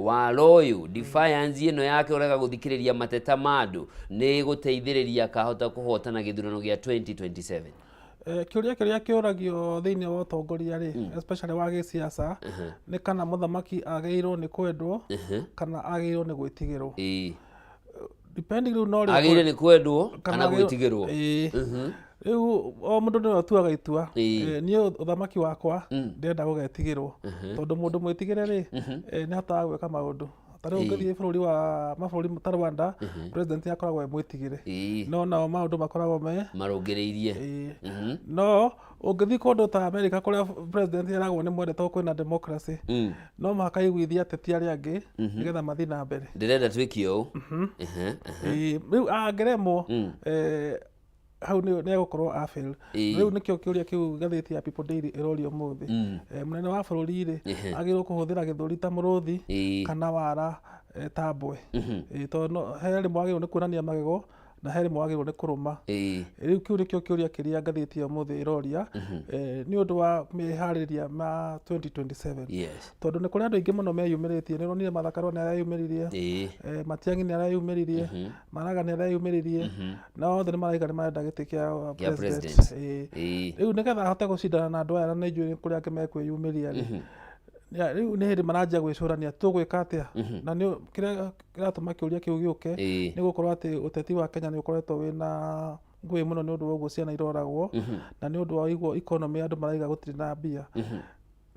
Wara ũyũ, defiance ĩno yake ũrega gũthikĩrĩria mateta ma andũ nĩ gũteithĩrĩria akahota kũhotana gĩthurano gĩa 2027? Kĩũria kĩrĩa kĩũragio thĩinĩ wa ũtongoria rĩ, especially wa gĩsiasa, nĩ kana mũthamaki agĩrĩirwo nĩ kwendwo kana agĩrĩirwo nĩ gwĩtigĩrwo. Depending rĩu no rĩo Agĩrĩire nĩ kwendwo kana gwĩtigĩrwo. Ĩĩ. Rĩu o mũndũ nĩwe ũtuaga itua. Niĩ ũthamaki wakwa ndĩrenda gũgetigĩrwo, tondũ mũndũ mwĩtigĩre rĩ, nĩ ahotaga gwĩka maũndũ. Ta rĩu ũngĩthiĩ bũrũri wa mabũrũri ta Rwanda, president akoragwo e mwĩtigĩre, no nao maũndũ makoragwo me marũngĩrĩirie. No ũngĩthiĩ kũndũ ta America kũrĩa president eragwo nĩ mwende tondũ kwĩna democracy, no mũhaka aiguithie ateti arĩa angĩ nĩgetha mathiĩ na mbere. Ndĩrenda twĩke ũũ. Rĩu angĩremwo, hau nĩ egũkorwo a fail. Rĩu nĩkĩo kĩũria kĩu ngathĩti ya People Daily ĩroria ũmũthĩ. Mũnene wa bũrũri rĩ, agĩrĩirwo kũhũthĩra gĩthũri ta mũrũthi kana wara ta mbwe? Tondũ he rĩmwe wagĩrĩirwo nĩ kuonania magego na he rĩmwe wagĩrĩirwo nĩ kũrũma. Rĩu kĩu nĩkĩo kĩũria kĩrĩa ngathĩti ya ũmũthĩ ĩroria, nĩ ũndũ wa meharĩrĩria ma 2027. Tondũ nĩ kũrĩ andũ aingĩ mũno meyumĩrĩtie. Nĩ ũronire Martha Karua nĩ areyumĩririe, Matiang'i nĩ areyumĩririe, Maraga nĩ areyumĩririe, na othe nĩ maraiga nĩ marenda gĩtĩ kĩa kĩa president. President. Rĩu nĩgetha ahote gũcindana na andũ aya, na nĩ njũĩ nĩ kũrĩ angĩ mekwĩyumĩria rĩ, rĩu nĩ hĩndĩ maranjia gwĩcũrania tũgwĩka atĩa. Na nĩ kĩrĩa kĩratũma kĩũria kĩu gĩũke nĩ gũkorwo atĩ ũteti wa Kenya nĩ ũkoretwo wĩna ngũĩ mũno nĩ ũndũ wa ũguo ciana iroragwo, na nĩ ũndũ wa ũguo economy andũ maraiga gũtirĩ na mbia.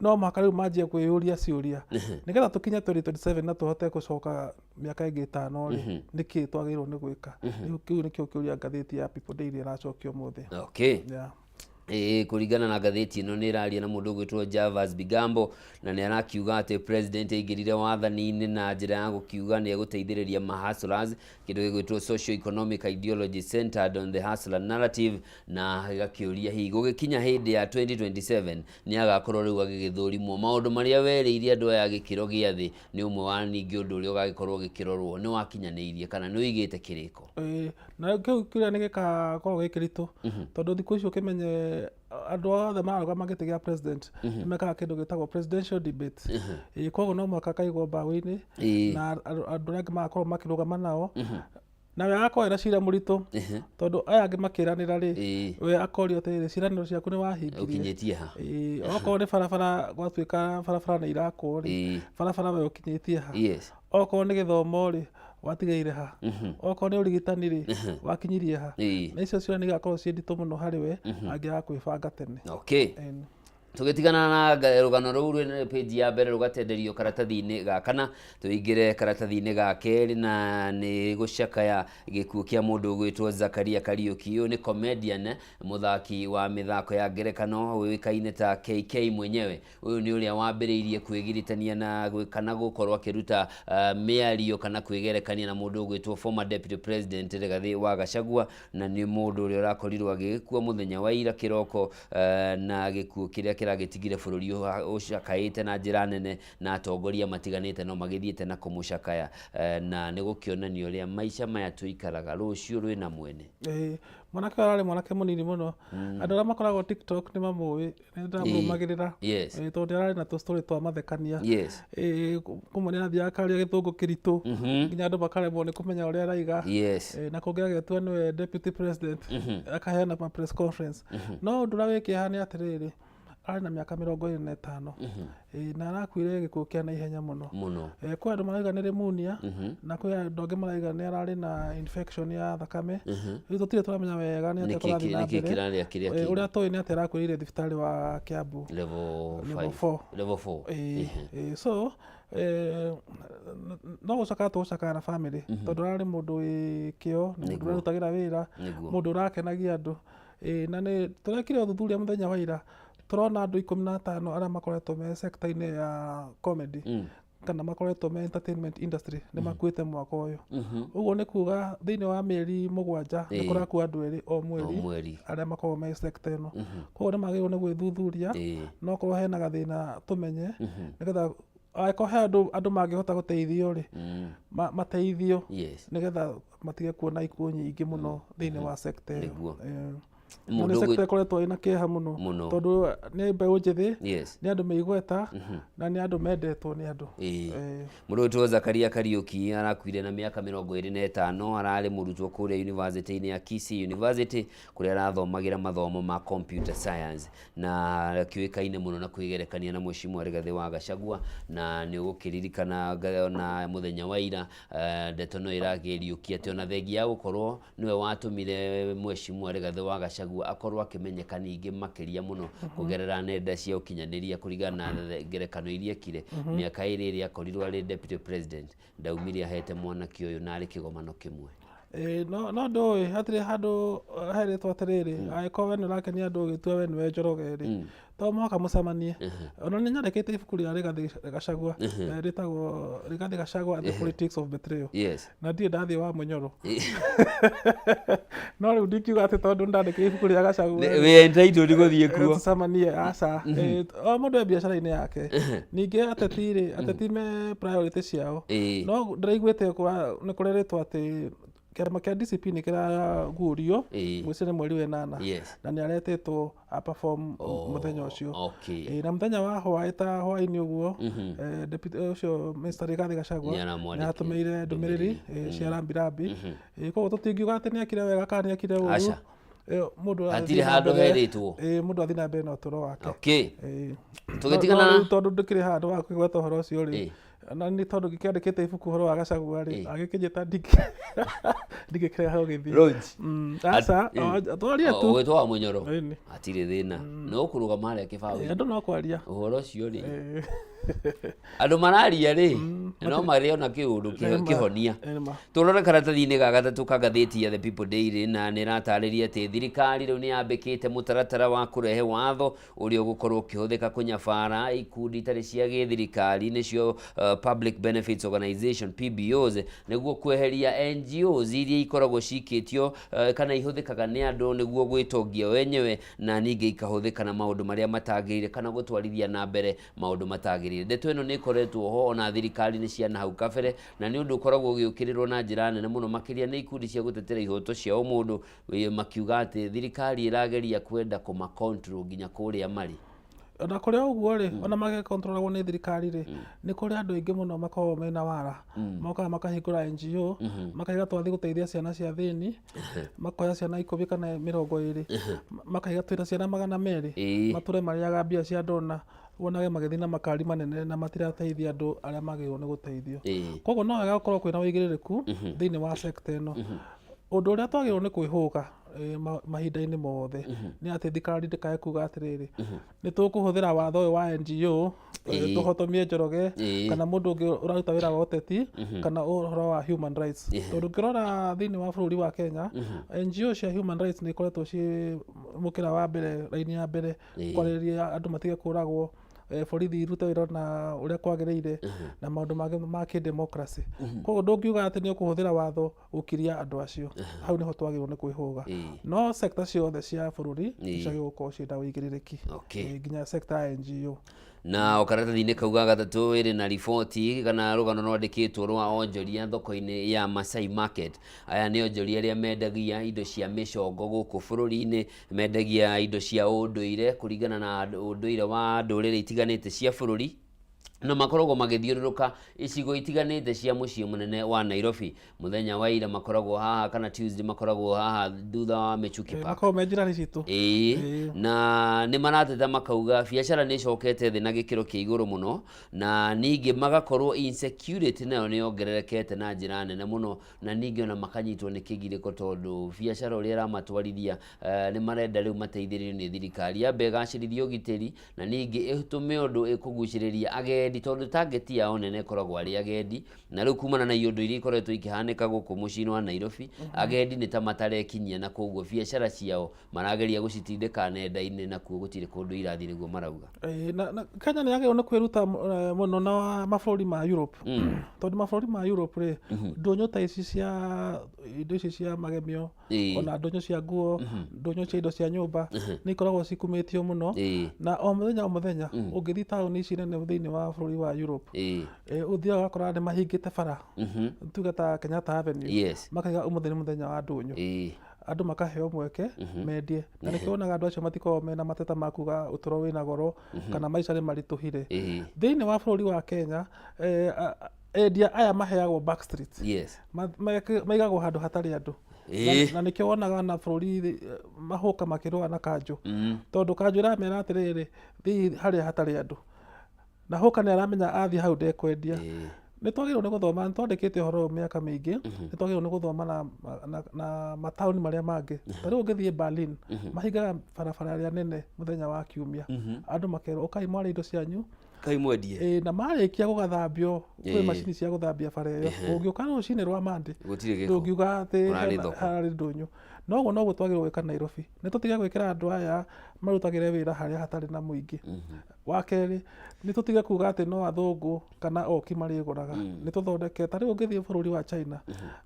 No mũhaka rĩu manjie kwĩyũria ciũria nĩgetha tũkinye 2027 na tũhote gũcoka mĩaka ĩngĩ 5 rĩ, nĩkĩ twagĩrĩirwo nĩ gwĩka? Rĩu kĩu nĩkĩo kĩũria ngathĩti ya People Daily ĩracokia ũmũthĩ. Yeah. Ĩĩ, kũringana na ngathĩti ĩno nĩ ĩraria na mũndũ ũgwĩtwo Javas Bigambo, na nĩ arakiuga atĩ president aingĩrire wathani-inĩ na njĩra ya gũkiuga nĩ egũteithĩrĩria ma hustlers, kĩndũ gĩgwĩtwo socio-economic ideology centered on the hustler narrative, na gĩgakĩũria hihi gũgĩkinya hĩndĩ ya 2027 nĩ agakorwo rĩu agĩgĩthũrimwo maũndũ marĩa werĩire andũ aya a gĩkĩro gĩa thĩ. Nĩ ũmwe wa ningĩ ũndũ ũrĩa ũgagĩkorwo ũgĩkĩrorwo nĩ wakinyanĩirie kana nĩ ũigĩte kĩrĩko. Ĩĩ, na kĩu kĩũria nĩ gĩgakorwo gĩ kĩritũ, tondũ thikũ ici ũkĩmenye andũ othe mararũgama gĩtĩ gĩa president nĩ mekaga kĩndũ gĩtagwo presidential debate. Ĩĩ, koguo no mũhaka akaigwo mbaũ-inĩ na andũ arĩa angĩ magakorwo makĩrũgama nao, na we agakorwo ena cira mũritũ, tondũ aya angĩ makĩranĩra rĩ, we akorio atĩrĩrĩ, ciĩranĩro ciaku nĩ wahingirie? Ũkinyĩtie ha? Ĩĩ, okorwo nĩ barabara, gwatuĩka barabara nĩ irakwo rĩ, barabara we ũkinyĩtie ha? Okorwo nĩ gĩthomo rĩ, watigĩire ha? Okorwo nĩ ũrigitani rĩ, wakinyirie ha? Na icio ciũria nĩ igakorwo ciĩ nditũ mũno harĩ we angĩaga kwĩbanga tene. Tũgĩtigana na rũgano rũu rwĩ page ya mbere rũgatenderio karatathi-inĩ ga kana, tũingĩre karatathi-inĩ ga kerĩ, na nĩ gũcakaya gĩkuũ kĩa mũndũ ũgwĩtwo Zakaria Kariũki. Ũyũ nĩ comedian, mũthaki wa mĩthako ya ngerekano ũĩkaine ta KK mwenyewe. Ũyũ nĩ ũrĩa wambĩrĩirie kwĩgiritania na kana gũkorwo akĩruta mĩario kana kwĩgerekania na mũndũ ũgwĩtwo former deputy president Rigathĩ wa Gachagua, na nĩ mũndũ ũrĩa ũrakorirwo agĩgĩkua mũthenya wa ira kĩroko, na gĩkuũ kĩrĩa kĩragĩtigire bũrũri ũcakaĩte na njĩra nene, na atongoria matiganĩte no magĩthiĩte na kũmũcakaya, na nĩ gũkĩonania ũrĩa maica maya tũikaraga rũciũ rwĩna mwene. Ĩĩ, mwanake ũyũ ararĩ mwanake mũnini mũno. Andũ arĩa makoragwo TikTok nĩ mamũĩ, nĩ ndĩramũrũmagĩrĩra. Tondũ nĩ ararĩ na tũ story twa mathekania. Kũmwe nĩ arathiaga akaria gĩthũngũ kĩritũ nginya andũ makaremwo nĩ kũmenya ũrĩa araiga. Na kũngĩ agetua nĩwe deputy president, akaheana ma press conference. No ũndũ ũrĩa wĩ kĩeha nĩ atĩrĩrĩ, arĩ na mĩaka 25. Ĩĩ, na arakuire gĩkuũ kĩa naihenya mũno. Mũno. Kwĩ andũ marauga nĩ pneumonia, na kwĩ andũ angĩ marauga nĩ ararĩ na infection ya thakame. Rĩu tũtirĩ tũramenya wega nĩ atĩa Nĩkĩ kũrathiĩ na nĩkĩ mbere. kĩrarĩa kĩrĩa Ũrĩa kĩngĩ? tũĩ nĩ atĩ arakuĩrĩire thibitarĩ wa Kiambu. Level Level 5. 4. Level 4. Ĩĩ, ĩĩ, so no gũcakaya tũgũcakaya na family, tondũ ararĩ mũndũ wĩ kĩo, nĩ mũndũ ũrerutagĩra wĩra, mũndũ ũrakenagia andũ. Ĩĩ, na nĩ tũrekire ũthuthuria mũthenya wa ira, tũrona andũ 15 arĩa makoretwo me sector-inĩ ya comedy kana makoretwo me entertainment industry nĩ makuĩte mwaka ũyũ. Ũguo nĩ kuga thĩinĩ wa mĩeri 7 nĩ kũrakua andũ erĩ o mweri O mweri. arĩa makoragwo me sector ĩno. Koguo nĩ magĩrĩirwo nĩ gwĩthuthuria, no okorwo hena gathĩna tũmenye, nĩgetha angĩkorwo he andũ mangĩhota gũteithio rĩ, mateithio, nĩgetha matige kuona ikuũ nyingĩ mũno thĩinĩ wa sector ĩyo. Na Mũndũ nĩ ũgwĩ- sector ĩkoretwo ĩna kĩeha mũno Mũno. tondũ nĩ mbeũ njĩthĩ, nĩ andũ me igweta na nĩ andũ mendetwo nĩ andũ. Mũndũ ũgwĩtwo Zakaria Kariuki arakuire na mĩaka 25, ararĩ mũrutwo kũrĩa university-inĩ ya Kisii University kũrĩa arathomagĩra mathomo ma computer science, na akĩũĩkaine mũno na kwĩgerekania na Mheshimiwa Rigathĩ wa Gachagua, na nĩ ũgũkĩririkana na mũthenya wa ira ndeto no ĩrakĩriũkia atĩ ona thengia ya gũkorwo nĩwe watũmire Mheshimiwa Rigathĩ wa Gachagua akorwo akĩmenyeka ningĩ makĩria mũno kũgerera nenda cia ũkinyanĩria kũringana na ngerekano iria ekire mĩaka 2 ĩrĩa akorirwo arĩ deputy president, ndaumire ahete mwanake ũyũ na arĩ kĩgomano kĩmwe. No ndũĩ hatirĩ handũ herĩtwo atĩrĩrĩ, angĩkorwo we nĩ ũrakenia andũ ũgĩtua we nĩwe Njoroge rĩ, to mũhaka mũcemanie. Ona nĩ nyandĩkĩte ibuku rĩa Rigathĩ Gachagua, rĩtagwo Rigathĩ Gachagua and the Politics of Betrayal. Na ndirĩ ndathiĩ wa Mũnyoro. No rĩu ndingiuga atĩ tondũ ndandĩkire ibuku rĩa Gachagua Wĩ entitled gũthiĩ kuo. Tũcemanie, aca. O mũndũ e biacara-inĩ yake. Ningĩ ateti rĩ, ateti me priority ciao. No ndĩraiguĩte nĩ kũrerĩtwo atĩ kĩama kĩa DCP nĩ kĩraguũrio ngwĩciria nĩ mweri wa 8. Na nĩ aretĩtwo a perform mũthenya ũcio. Na mũthenya wa hwaĩ ta hwaĩ-inĩ ũguo, deputy ũcio Mr. Rigathĩ Gachagua Nĩ aramwandĩkĩra nĩ aratũmĩire ndũmĩrĩri cia rambirambi. Koguo tũtingiuga atĩ nĩ ekire wega kana nĩ ekire ũru. Aca. Mũndũ Hatirĩ athiĩ na handũ mbere- herĩtwo. Mũndũ athiĩ na mbere na ũtũro wake. Tũgĩtigana No rĩu tondũ ndũkĩrĩ handũ wa kũgweta ũhoro ũcio rĩ, na nĩ tondũ ngĩkĩandĩkĩte ibuku ũhoro wa Gachagua rĩ, agĩkĩnjĩta ndingĩkĩrega gũgĩthiĩ. Launch. Aca, twarie tu. Ũgwĩtwo wa Mũnyoro. Ĩni. Hatirĩ thĩna. No ũkũrũgama harĩa kĩbaũ-inĩ. Andũ no kwaria. Ũhoro ũcio rĩ. Andũ mararia rĩ, no marĩ ona kĩũndũ kĩhonia. Nĩma. Tũrore karatathi-inĩ ga gatatũ ka ngathĩti ya The People Daily, na nĩ ĩratarĩria atĩ thirikari rĩu nĩ yambĩkĩte mũtaratara wa kũrehe watho ũrĩa ũgũkorwo ũkĩhũthĩka kũnyabara ikundi itarĩ cia gĩthirikari, nĩcio Public Benefits Organization PBOs, nĩguo kweheria NGOs iria ikoragwo cikĩtio kana ihũthĩkaga nĩ andũ nĩguo gwĩtongia wenyewe, na ningĩ ikahũthĩka na maũndũ marĩa matagĩrĩire kana gũtwarithia na mbere maũndũ matagĩrĩire. Ndeto ĩno nĩ ĩkoretwo ho ona thirikari nĩ cia nahau kabere, na nĩ ũndũ ũkoragwo ũgĩũkĩrĩrwo na njĩra nene mũno makĩria nĩ ikundi cia gũtetera ihoto cia ũmũndũ, makiuga atĩ thirikari ĩrageria kwenda kũma control nginya kũrĩa marĩ. Ona kũrĩ o ũguo rĩ, ona magĩkontrolagwo nĩ thirikari rĩ, nĩ kũrĩ andũ aingĩ mũno makoragwo mena wara. Mokaga makahingũra NGO, makaiga twathiĩ gũteithia ciana cia thĩni, makoya ciana 10 kana 20, makaiga twĩna ciana 200, matũre marĩaga mbia cia ndona, wonage magĩthiĩ na makari manene na matirateithia andũ arĩa magĩrĩirwo nĩ gũteithio. Koguo no wega gũkorwo kwĩna ũigĩrĩrĩku thĩinĩ wa sector ĩno. Ũndũ ũrĩa twagĩrĩirwo nĩ kwĩhũga mahinda-inĩ mothe nĩ atĩ thirikari ndĩkae kuga atĩrĩrĩ, nĩ tũkũhũthĩra watho ũyũ wa NGO, tũhotomie Njoroge kana mũndũ ũngĩ ũraruta wĩra wa ũteti kana ũhoro wa human rights. Tondũ ũngĩrora thĩinĩ wa bũrũri wa Kenya, NGO cia human rights nĩ ikoretwo ciĩ mũkĩra wa mbere, raini ya mbere kwarĩrĩria andũ matige kũragwo, borithi irute wĩra na ũrĩa kwagĩrĩire na maũndũ mangĩ ma kĩdemocracy. Koguo ndũngiuga atĩ nĩ ũkũhũthĩra watho gũkiria andũ acio. Hau nĩho twagĩrĩirwo nĩ kwĩhũga. No sector ciothe cia bũrũri nĩciagĩrĩirwo gũkorwo ciĩna ũigĩrĩrĩki. Nginya sector ya NGO. Na o karatathi-inĩ kau ga gatatũ ĩrĩ na riboti kana rũgano rwandĩkĩtwo rwa onjoria thoko-inĩ ya Masai Market. Aya nĩ onjoria arĩa mendagia indo cia mĩcongo gũkũ bũrũri-inĩ, mendagia indo cia ũndũire kũringana na ũndũire wa ndũrĩrĩ itiganĩte cia bũrũri, na makoragwo magĩthiũrũrũka icigo itiganĩte cia mũciĩ mũnene wa Nairobi. Mũthenya wa ira makoragwo haha, kana Tuesday makoragwo haha thutha wa Michuki Park. Makoragwo me njirani citũ. Na nĩ marateta makauga biacara nĩ ĩcokete thĩ na gĩkĩro kĩa igũrũ mũno, na ningĩ magakorwo insecurity nayo nĩ yongererekete na njĩra nene mũno, na ningĩ ona makanyitwo nĩ kĩgirĩko tondũ biacara ũrĩa ĩramatwarithia, nĩ marenda rĩu mateithĩrĩrio nĩ thirikari yambe ĩgacĩrithie ũgitĩri, na ningĩ ĩtũme ũndũ ĩkũgucĩrĩria agendi, tondũ target yao nene ĩkoragwo arĩ agendi, na rĩu kumana na iũndũ iria ikoretwo ikĩhanĩka gũkũ mũciĩ-inĩ wa Nairobi, agendi nĩ ta matarekinyia, na koguo biacara ciao marageria gũcitindĩka nenda-inĩ, na kuo gũtirĩ kũndũ irathiĩ nĩguo marauga. Na Kenya nĩ yagĩrĩirwo nĩ kwĩruta mũno na mabũrũri ma Europe. Tondũ mabũrũri ma Europe rĩ, ndũnyũ ta ici cia indo ici cia magemio, ona ndũnyũ cia nguo, ndũnyũ cia indo cia nyũmba, nĩ ikoragwo cikumĩtio mũno. Na o mũthenya o mũthenya, ũngĩthiĩ taũni ici nene thĩinĩ wa bũrũri wa Europe, ũthiaga ũgakora nĩ mahingĩte bara. Tuge ta Kenyatta Avenue. Makaiga ũmũthĩ nĩ mũthenya wa ndũnyũ. Andũ makaheo mweke mendie, na nĩkĩo wonaga andũ acio matikoragwo mena mateta ma kuga ũtũro wĩna goro kana maica nĩ maritũhire. Thĩinĩ wa bũrũri wa Kenya, endia aya maheagwo back street. Maigagwo handũ hatarĩ andũ. Na nĩkĩo wonaga na bũrũri mahũka makĩrũa na kanjũ, tondũ kanjũ ĩramera atĩrĩrĩ, thiĩ harĩa hatarĩ andũ, na hũka nĩ aramenya athiĩ hau ndekwendia. Nĩ twagĩrĩirwo nĩ gũthoma, nĩ twandĩkĩte ũhoro ũyũ mĩaka mĩingĩ, nĩ twagĩrĩirwo nĩ gũthoma na mataũni marĩa mangĩ. Ta rĩu ũngĩthiĩ Berlin, mahingaga barabara ĩrĩa nene mũthenya wa Kiumia, andũ makerwo, "Ũkai mware indo cianyu." Kai mwendie. Ĩĩ, na marĩkia gũgathambio kwĩ macini cia gũthambia bara ĩyo, ũngĩũka rũcinĩ rwa Monday, Gũtirĩ gĩko. ndũngiuga atĩ Kũrarĩ thoko. Hararĩ ndũnyũ. Noguo noguo twagĩrĩirwo gwĩka Nairobi. Nĩ tũtige gwĩkĩra andũ aya marutagĩre wĩra harĩa hatarĩ na mũingĩ. Wa kerĩ, nĩ tũtige kuga atĩ no athũngũ kana oki marĩgũraga. Nĩ tũthondeke, ta rĩu ũngĩthiĩ bũrũri wa China,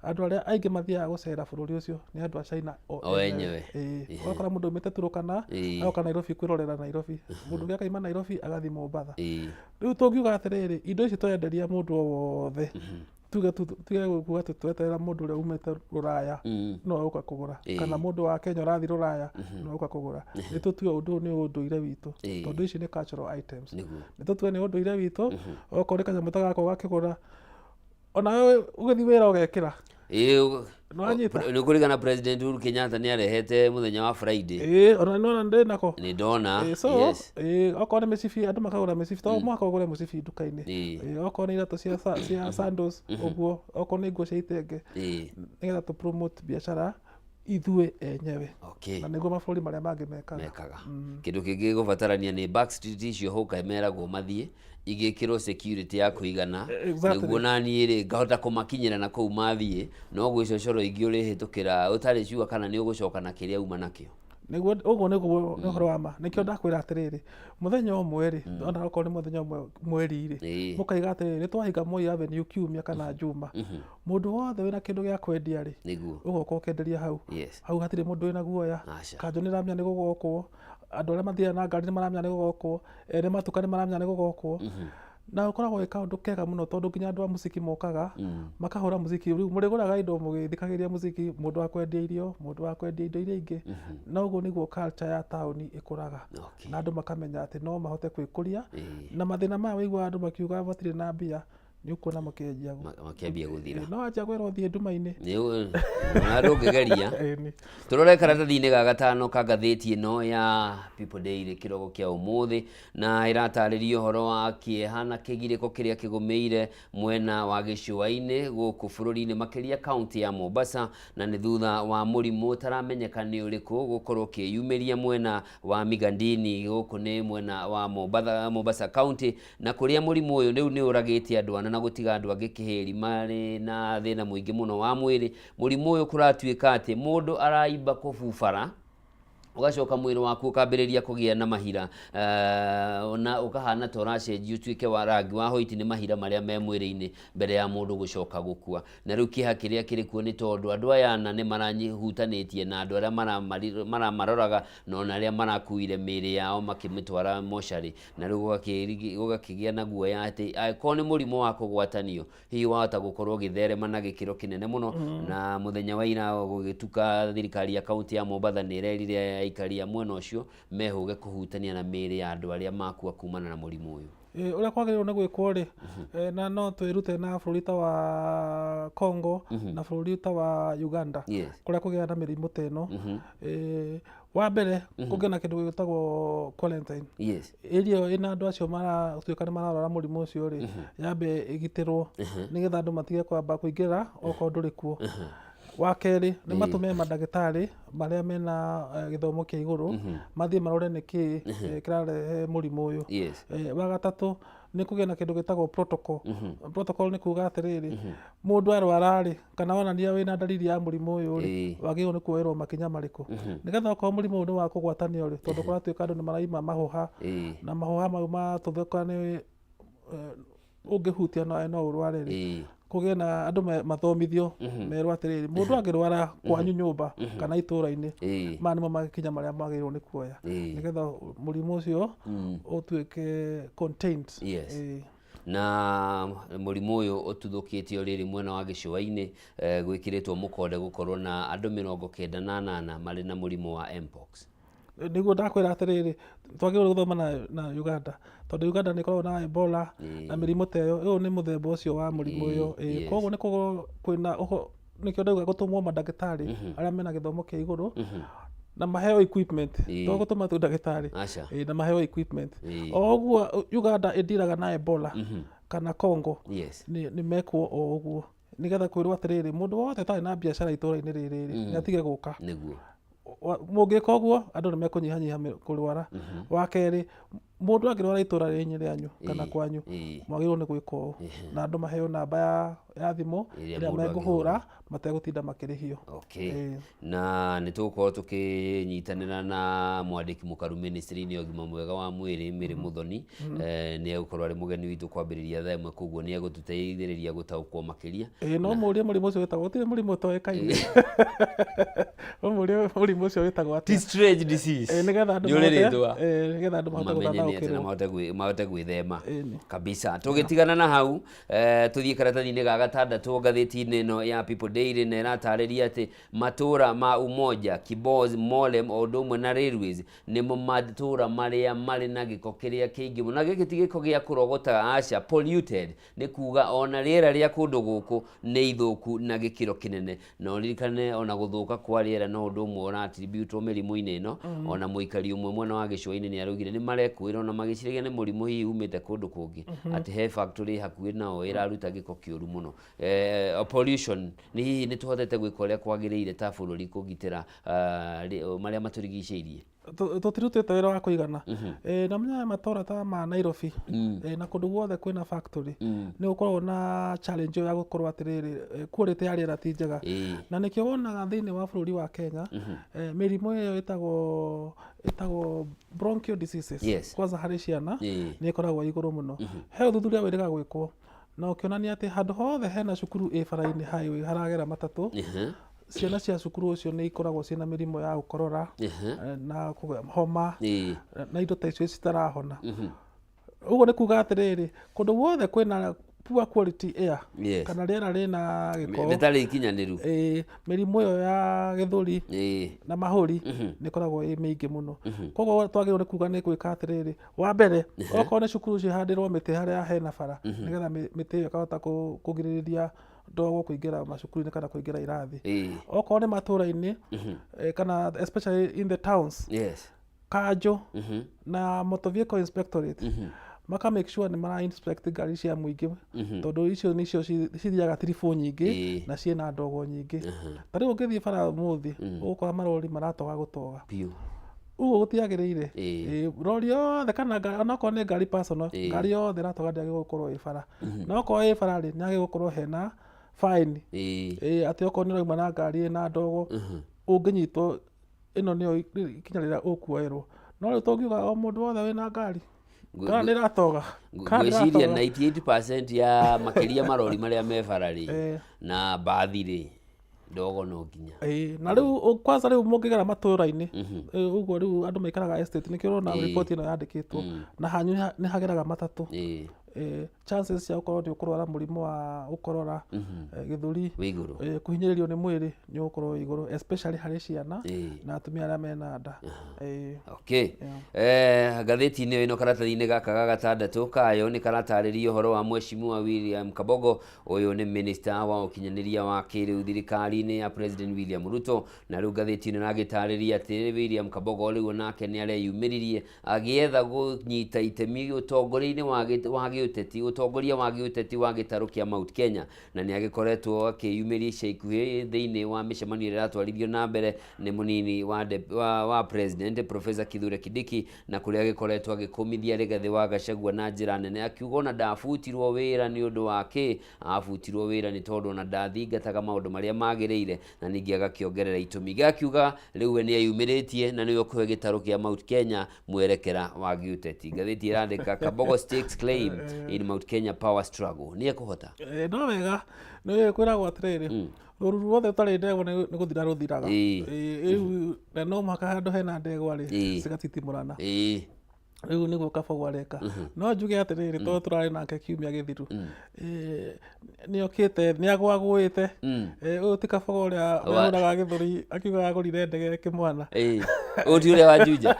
andũ arĩa aingĩ mathiaga gũcera bũrũri ũcio nĩ andũ a China o O enyewe. Ĩĩ, ũgakora mũndũ aumĩte Turkana agoka Nairobi kwĩrorera Nairobi, mũndũ ũngĩ akaima Nairobi agathiĩ Mombatha. Rĩu tũngiuga atĩrĩrĩ, indo ici tũrenderia mũndũ o wothe, tuge tuge kuga atĩ tweterera mũndũ ũrĩa umĩte rũraya no egũka kũgũra, kana mũndũ wa Kenya ũrathiĩ rũraya no egũka kũgũra, nĩ tũtue ũndũ ũyũ nĩ ũndũire witũ, tondũ ici nĩ cultural items. Nĩ tũtue nĩ ũndũire witũ, okorwo nĩ kanyamũ ta gaka ũgakĩgũra, onawe ũgĩthiĩ wĩra ũgekĩra. Nĩwanyita? Nĩ kũringana, President Uhuru Kenyatta nĩ arehete mũthenya wa Friday. Ĩĩ, ona nĩwona ndĩ nako. Nĩ ndona. Ĩĩ, so okorwo nĩ mĩcibi, andũ makagũra mĩcibi, to mũhaka ũgũre mũcibi nduka-inĩ. Okorwo nĩ iratũ cia sandals ũguo, okorwo nĩ nguo cia itenge, nĩgetha tũ promote biacara ithuĩ enyewe. Na nĩguo mabũrũri marĩa mangĩ mekaga. Mekaga. Kĩndũ kĩngĩ gĩgũbatarania nĩ back street icio hũka meragwo mathiĩ igĩkĩrwo security ya kũigana, nĩguo naniĩ rĩ ngahota kũmakinyĩra na kũu mathiĩ, no gwĩ cocoro ingĩ ũrĩhĩtũkĩra ũtarĩ sure kana nĩ ũgũcoka na kĩrĩa uma nakĩo. Nĩguo, ũguo nĩguo nĩ ũhoro wa ma. Nĩkĩo ndakwĩra atĩrĩrĩ, mũthenya ũmwe rĩ, ona okorwo nĩ mũthenya ũmwe mweri rĩ, mũkaiga atĩrĩrĩ, nĩ twahinga Moi Avenue kiumia kana Juma, mũndũ wothe wĩna kĩndũ gĩa kwendia rĩ, ũgoka ũkenderia hau. Hau hatirĩ mũndũ wĩna guoya. Aca. Kanjũ nĩ ĩramenya nĩ gũgokwo, andũ arĩa mathiaga na ngari nĩ maramenya nĩ gũgokwo, ene matuka nĩ maramenya nĩ gũgokwo, na ũkoragwo wĩ kaũndũ kega mũno, tondũ nginya andũ a mũciki mokaga makahũra mũciki. Rĩu mũrĩgũraga indo mũgĩthikagĩrĩria mũciki, mũndũ wa kwendia irio, mũndũ wa kwendia indo iria ingĩ, na ũguo nĩguo culture ya taũni ĩkũraga, na andũ makamenya atĩ no mahote kwĩkũria. Na mathĩna maya wĩiguaga andũ makiuga matirĩ na mbia, nĩ ũkuona makĩanjia Makĩambia gũthira. No wanjia kwĩrwo ũthiĩ nduma-inĩ. Ona ndũngĩgeria. Ĩni. Tũrore karatathi-inĩ ga gatano ka ngathĩti ĩno ya People Daily kĩroko kĩa ũmũthĩ, na ĩratarĩria ũhoro wa kĩeha na kĩgirĩko kĩrĩa kĩgũmĩire mwena wa gĩcũa-inĩ gũkũ bũrũri-inĩ, makĩria kaunti ya Mombasa, na nĩ thutha wa mũrimũ ũtaramenyeka nĩ ũrĩkũ gũkorwo ũkĩyumĩria mwena wa Migandini, gũkũ nĩ mwena wa Mombatha, Mombasa County, na kũrĩa mũrimũ ũyũ rĩu nĩ ũragĩte andũ ana na gũtiga andũ angĩ kĩhĩri marĩ na thĩna mũingĩ mũno wa mwĩrĩ. Mũrimũ ũyũ kũratuĩka atĩ mũndũ araimba kũbubara, ũgacoka mwĩrĩ waku ũkambĩrĩria kũgĩa na mahira, na ũkahana ta ũracenjia ũtuĩke wa rangi wa hoiti nĩ mahira marĩa me mwĩrĩ-inĩ mbere ya mũndũ gũcoka gũkua. Na rĩu kĩeha kĩrĩa kĩrĩ kuo nĩ tondũ andũ aya ana nĩ marahutanĩtie na andũ arĩa maramaroraga na ona arĩa marakuire mĩĩrĩ yao makĩmĩtwara mocarĩ, na rĩu gũgakĩgĩa na guoya atĩ angĩkorwo nĩ mũrimũ wa kũgwatanio, hihi wahota gũkorwo ũgĩtherema na gĩkĩro kĩnene mũno. Na mũthenya wa ira gũgĩtuka, thirikari ya kaunti ya Mombatha nĩ ĩrerire aikari a mwena ũcio mehũge kũhutania na mĩĩrĩ ya andũ arĩa makua kumana na mũrimũ ũyũ. Ĩ, ũrĩa kwagĩrĩirwo nĩ gwĩkwo rĩ, na no twĩrute na bũrũri ta wa Congo na bũrũri ta wa Uganda, kũrĩa kũgĩaga na mĩrimũ ta ĩno. Wa mbere, kũngĩ na kĩndũ gĩtagwo quarantine. Area ĩyo ĩna andũ acio maratuĩka nĩ mararwara mũrimũ ũcio rĩ, yambe ĩgitĩrwo nĩgetha andũ matige kwamba kũingĩra okorwo ndũrĩ kuo. Wa kerĩ, nĩ matũme mandagĩtarĩ marĩa mena gĩthomo kĩa igũrũ mathiĩ marore nĩkĩ kĩrarehe mũrimũ ũyũ. Wa gatatũ, nĩ kũgĩa na kĩndũ gĩtagwo protocol. Protocol nĩ kuga atĩrĩrĩ, mũndũ arwara rĩ, kana onania wĩna ndariri ya mũrimũ ũyũ rĩ, wagĩrĩirwo nĩ kuoerwo makinya marĩkũ, nĩgetha okorwo mũrimũ ũyũ nĩ wa kũgwatanio rĩ, tondũ kũratuĩka andũ nĩ maraima mahũha, na mahũha mau matũthũka nĩ ũngĩhutia nawe no ũrware rĩ, kũgĩe na andũ mathomithio, merwo atĩrĩrĩ, mũndũ angĩrwara kwanyu nyũmba kana itũra-inĩ, maya nĩmo makinya marĩa magĩrĩirwo nĩ kuoya nĩgetha mũrimũ ũcio ũtuĩke contained. Na mũrimũ ũyũ ũtuthũkĩte o rĩrĩ mwena wa gĩcũa-inĩ, gwĩkĩrĩtwo mũkonde gũkorwo na andũ 98 marĩ na mũrimũ wa Mpox. Nĩguo ndakwĩra atĩrĩrĩ, twagĩrĩirwo gũthoma na Uganda, tondũ Uganda nĩ ĩkoragwo na Ebola na mĩrimũ ta ĩyo. Ũyũ nĩ mũthemba ũcio wa mũrimũ ũyũ. Koguo nĩ kwĩna nĩkĩo ndauga gũtũmwo mandagĩtarĩ arĩa mena gĩthomo kĩa igũrũ na maheo equipment. To gũtũma tu ndagĩtarĩ. Aca. Na maheo equipment. O ũguo Uganda ĩndiraga na Ebola kana Congo, nĩ mekwo o ũguo nĩgetha kwĩrwo atĩrĩrĩ, mũndũ wothe ũtarĩ na biacara itũra-inĩ rĩrĩ rĩ, nĩ atige gũka. Mũngĩka ũguo, andũ nĩ mekũnyihanyiha kũrwara. Wa kerĩ, mũndũ angĩrwara itũra rĩnyu rĩanyu kana kwanyu, mwagĩrĩirwo nĩ gwĩka ũũ, na andũ maheo namba ya thimũ ĩrĩa ĩrĩa mũndũ mekũhũra mategũtinda makĩrĩhio. Na nĩ tũgũkorwo tũkĩnyitanĩra na mwandĩki mũkaru ministry-inĩ ya ũgima mwega wa mwĩrĩ, Mary Muthoni. Nĩ egũkorwo arĩ mũgeni witũ kwambĩrĩria thaa 1, koguo nĩ egũtũteithĩrĩria gũtaũkwo makĩria. Ĩĩ, no mũrie mũrimũ ũcio wĩtagwo, gũtirĩ mũrimũ ũtoĩkaine. No mũrie mũrimũ ũcio wĩtagwo atĩa. Ti strange disease. Nĩgetha andũ Nĩ ũrĩ rĩtwa. Nĩgetha andũ mahote mamenye nĩ atĩa na gũtataũkĩrwo. mahote gwĩthema. Ĩni. Kabisa. Tũgĩtigana na hau, tũthiĩ karatathi-inĩ ga gatandatũ ngathĩti-inĩ ĩno ya People Daily, na ĩratarĩria atĩ matũra ma Umoja, Kibos, Molem o ũndũ ũmwe na Railways nĩmo matũra marĩa marĩ na gĩko kĩrĩa kĩingĩ mũno. Na gĩkĩ ti gĩko gĩa kũrogota, aca, polluted nĩ kuga ona rĩera rĩa kũndũ gũkũ nĩ ithũku na gĩkĩro kĩnene. Na ũririkane ona gũthũka kwa rĩera no ũndũ ũmwe ũraattributwo mĩrimũ-inĩ ĩno. Ona mũikari ũmwe mwena wa gĩcũa-inĩ nĩ araugire nĩ marekũĩra ona magĩciragia nĩ mũrimũ hihi umĩte kũndũ kũngĩ, atĩ he factory hakuhĩ nao ĩraruta gĩko kĩũru mũno. Pollution nĩ hihi nĩ tũhotete gwĩka ũrĩa kwagĩrĩire ta bũrũri kũgitĩra marĩa matũrigicĩirie? Tũtirutĩte wĩra wa kũigana. Na menyaga matũra ta ma Nairobi na kũndũ guothe kwĩna factory, nĩ gũkoragwo na challenge ĩyo ya gũkorwo atĩrĩrĩ, quality ya rĩera ti njega. Na nĩkĩo wonaga thĩinĩ wa bũrũri wa Kenya, mĩrimũ ĩyo ĩtagwo bronchial diseases, kwanza harĩ ciana, nĩ ĩkoragwo ĩ igũrũ mũno. He ũthuthuria wĩrĩga gwĩkwo na ũkĩonania atĩ handũ hothe hena cukuru ĩ bara-inĩ, highway haragera matatũ, ciana cia cukuru ũcio nĩ ikoragwo ciĩna mĩrimũ ya gũkorora na homa na indo ta icio citarahona. Ũguo nĩ kuga atĩrĩrĩ, kũndũ guothe kwĩna poor quality air kana rĩera rĩna gĩko rĩtarĩ ikinyanĩru, mĩrimũ ĩyo ya gĩthũri na mahũri nĩ ĩkoragwo ĩ mĩingĩ mũno. Koguo twagĩrĩirwo nĩ kuga nĩ gwĩka atĩrĩrĩ, wa mbere, okorwo nĩ cukuru cihandĩrwo mĩtĩ harĩa hena bara, nĩgetha mĩtĩ ĩyo ĩkahota kũgirĩrĩria ndogo kũingĩra macukuru-inĩ kana kũingĩra irathi. Okorwo nĩ matũra-inĩ, kana especially in the towns, kanjũ na motor vehicle inspectorate maka make sure nĩ mara inspect ngari cia mũingĩ, tondũ icio nĩcio cithiaga tiribũ nyingĩ na ciĩna ndogo nyingĩ. Ta rĩu ũngĩthiĩ bara ũmũthĩ, ũgũkora marori maratoga gũtoga. Ũguo gũtiagĩrĩire. Rori yothe kana onakorwo nĩ ngari personal, ngari yothe ĩratoga ndĩagĩrĩirwo gũkorwo ĩ bara. Na okorwo ĩ bara rĩ, nĩ yagĩrĩirwo gũkorwo hena fine. Atĩ okorwo nĩ ũrauma na ngari ĩna ndogo, ũngĩnyitwo, ĩno nĩyo ikinya rĩrĩa ũkuoerwo. No rĩu tũngiuga o mũndũ wothe wĩna ngari kana nĩ ĩratoga, kana nĩ Ngwĩciria ĩratoga. 98% ya makĩria marori marĩa me bara rĩ, na mbathi rĩ, ndogo no nginya. Ĩĩ, na rĩu kwanza rĩu mũngĩgera matũra-inĩ, ũguo rĩu andũ maikaraga estate, nĩkĩo ũrona riboti ĩno yandĩkĩtwo na hanyu nĩ hageraga matatũ, chances cia gũkorwo nĩ ũkũrwara mũrimũ wa gũkorora, gĩthũri wĩ igũrũ, kũhinyĩrĩrio nĩ mwĩrĩ nĩ ũgũkorwo wĩ igũrũ, especially harĩ ciana na atumia arĩa mena nda. Okay. Ngathĩti-inĩ ĩno karatathi-inĩ gaka ga gatandatũ kayo nĩ karatarĩria ũhoro wa Mheshimiwa William Kabogo. Ũyũ nĩ minister wa ũkinyanĩria wa kĩrĩu thirikari-inĩ ya President William Ruto, na rĩu ngathĩti ĩno ĩragĩtarĩria atĩ William Kabogo rĩu onake nĩ areyumĩririe agĩetha kũnyita itemi ũtongoria-inĩ wa gĩũteti, ũtongoria wa gĩũteti wa gĩtarũ kĩa Mount Kenya, na nĩ agĩkoretwo akĩyumĩria ica ikuhĩ thĩinĩ wa mĩcemanio ĩrĩa ĩratwarithio na mbere nĩ mũnini wa President Professor Kithure Kindiki, na kũrĩa agĩkoretwo agĩkũmithia Rigathĩ wa Gachagua na njĩra nene, akiuga ona ndabutirwo wĩra nĩ ũndũ wa kĩ, abutirwo wĩra nĩ tondũ ona ndathingataga maũndũ marĩa magĩrĩire, na ningĩ agakĩongerera itũmi ingĩ, akiuga rĩu we nĩ eyumĩrĩtie na nĩwe ũkũhe gĩtarũ kĩa Mount Kenya mwerekera wa gĩũteti. Ngathĩti ĩrandĩka Kabogo stakes claim in Mount Kenya power struggle. Nĩ ekũhota? No wega nĩ kwĩragwo atĩrĩrĩ, rũru ruothe rũtarĩ ndegwa nĩ gũthira rũthiraga. Rĩu na no mũhaka handũ hena ndegwa rĩ, cigatitimũrana. Rĩu nĩguo Kabogo areka. No njuge atĩrĩrĩ, tondũ tũrarĩ nake kiumia gĩthiru, nĩokĩte, nĩagũagũĩte. Ũyũ ti Kabogo ũrĩa wehũraga gĩthũri akiuga agũrire ndege kĩmwana. Ũyũ ti ũrĩa wa Juja.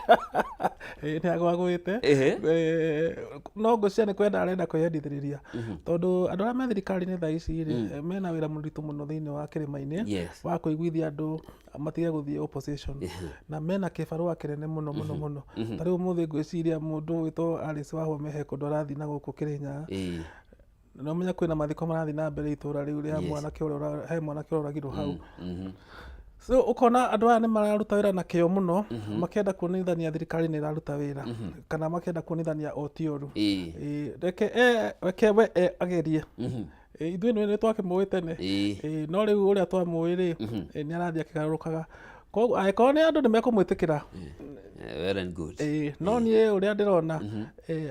Nĩagũagũĩte. No ngwĩciria nĩ kwenda arenda kwĩyendithĩrĩria, tondũ andũ arĩa me thirikari-inĩ thaa ici rĩ, mena wĩra mũritũ mũno thĩinĩ wa kĩrĩma-inĩ wa kũiguithia andũ matige gũthiĩ opposition, na mena kĩbarũa kĩnene mũno mũno mũno. Ta rĩu ũmũthĩ ngwĩciria mũndũ wĩtwo Alice Wahome he kũndũ arathiĩ na gũkũ Kĩrĩnyaga. Na ũmenye kwĩna mathiko marathiĩ na mbere itũra rĩu rĩa mwanake ũrĩa he mwanake ũrĩa ũragirwo hau. So ũkona andũ aya nĩ mararuta wĩra na kĩo mũno, makĩenda kuonithania thirikari nĩ ĩraruta wĩra, kana makĩenda kuonithania o ti ũru. Reke we agerie. Ithuĩ nĩ twakĩmũĩ tene. No rĩu ũrĩa twamũĩ rĩ, nĩ arathiĩ akĩgarũrũkaga. Koguo angĩkorwo nĩ andũ nĩ mekũmwĩtĩkĩra, Well and good. No niĩ ũrĩa ndĩrona,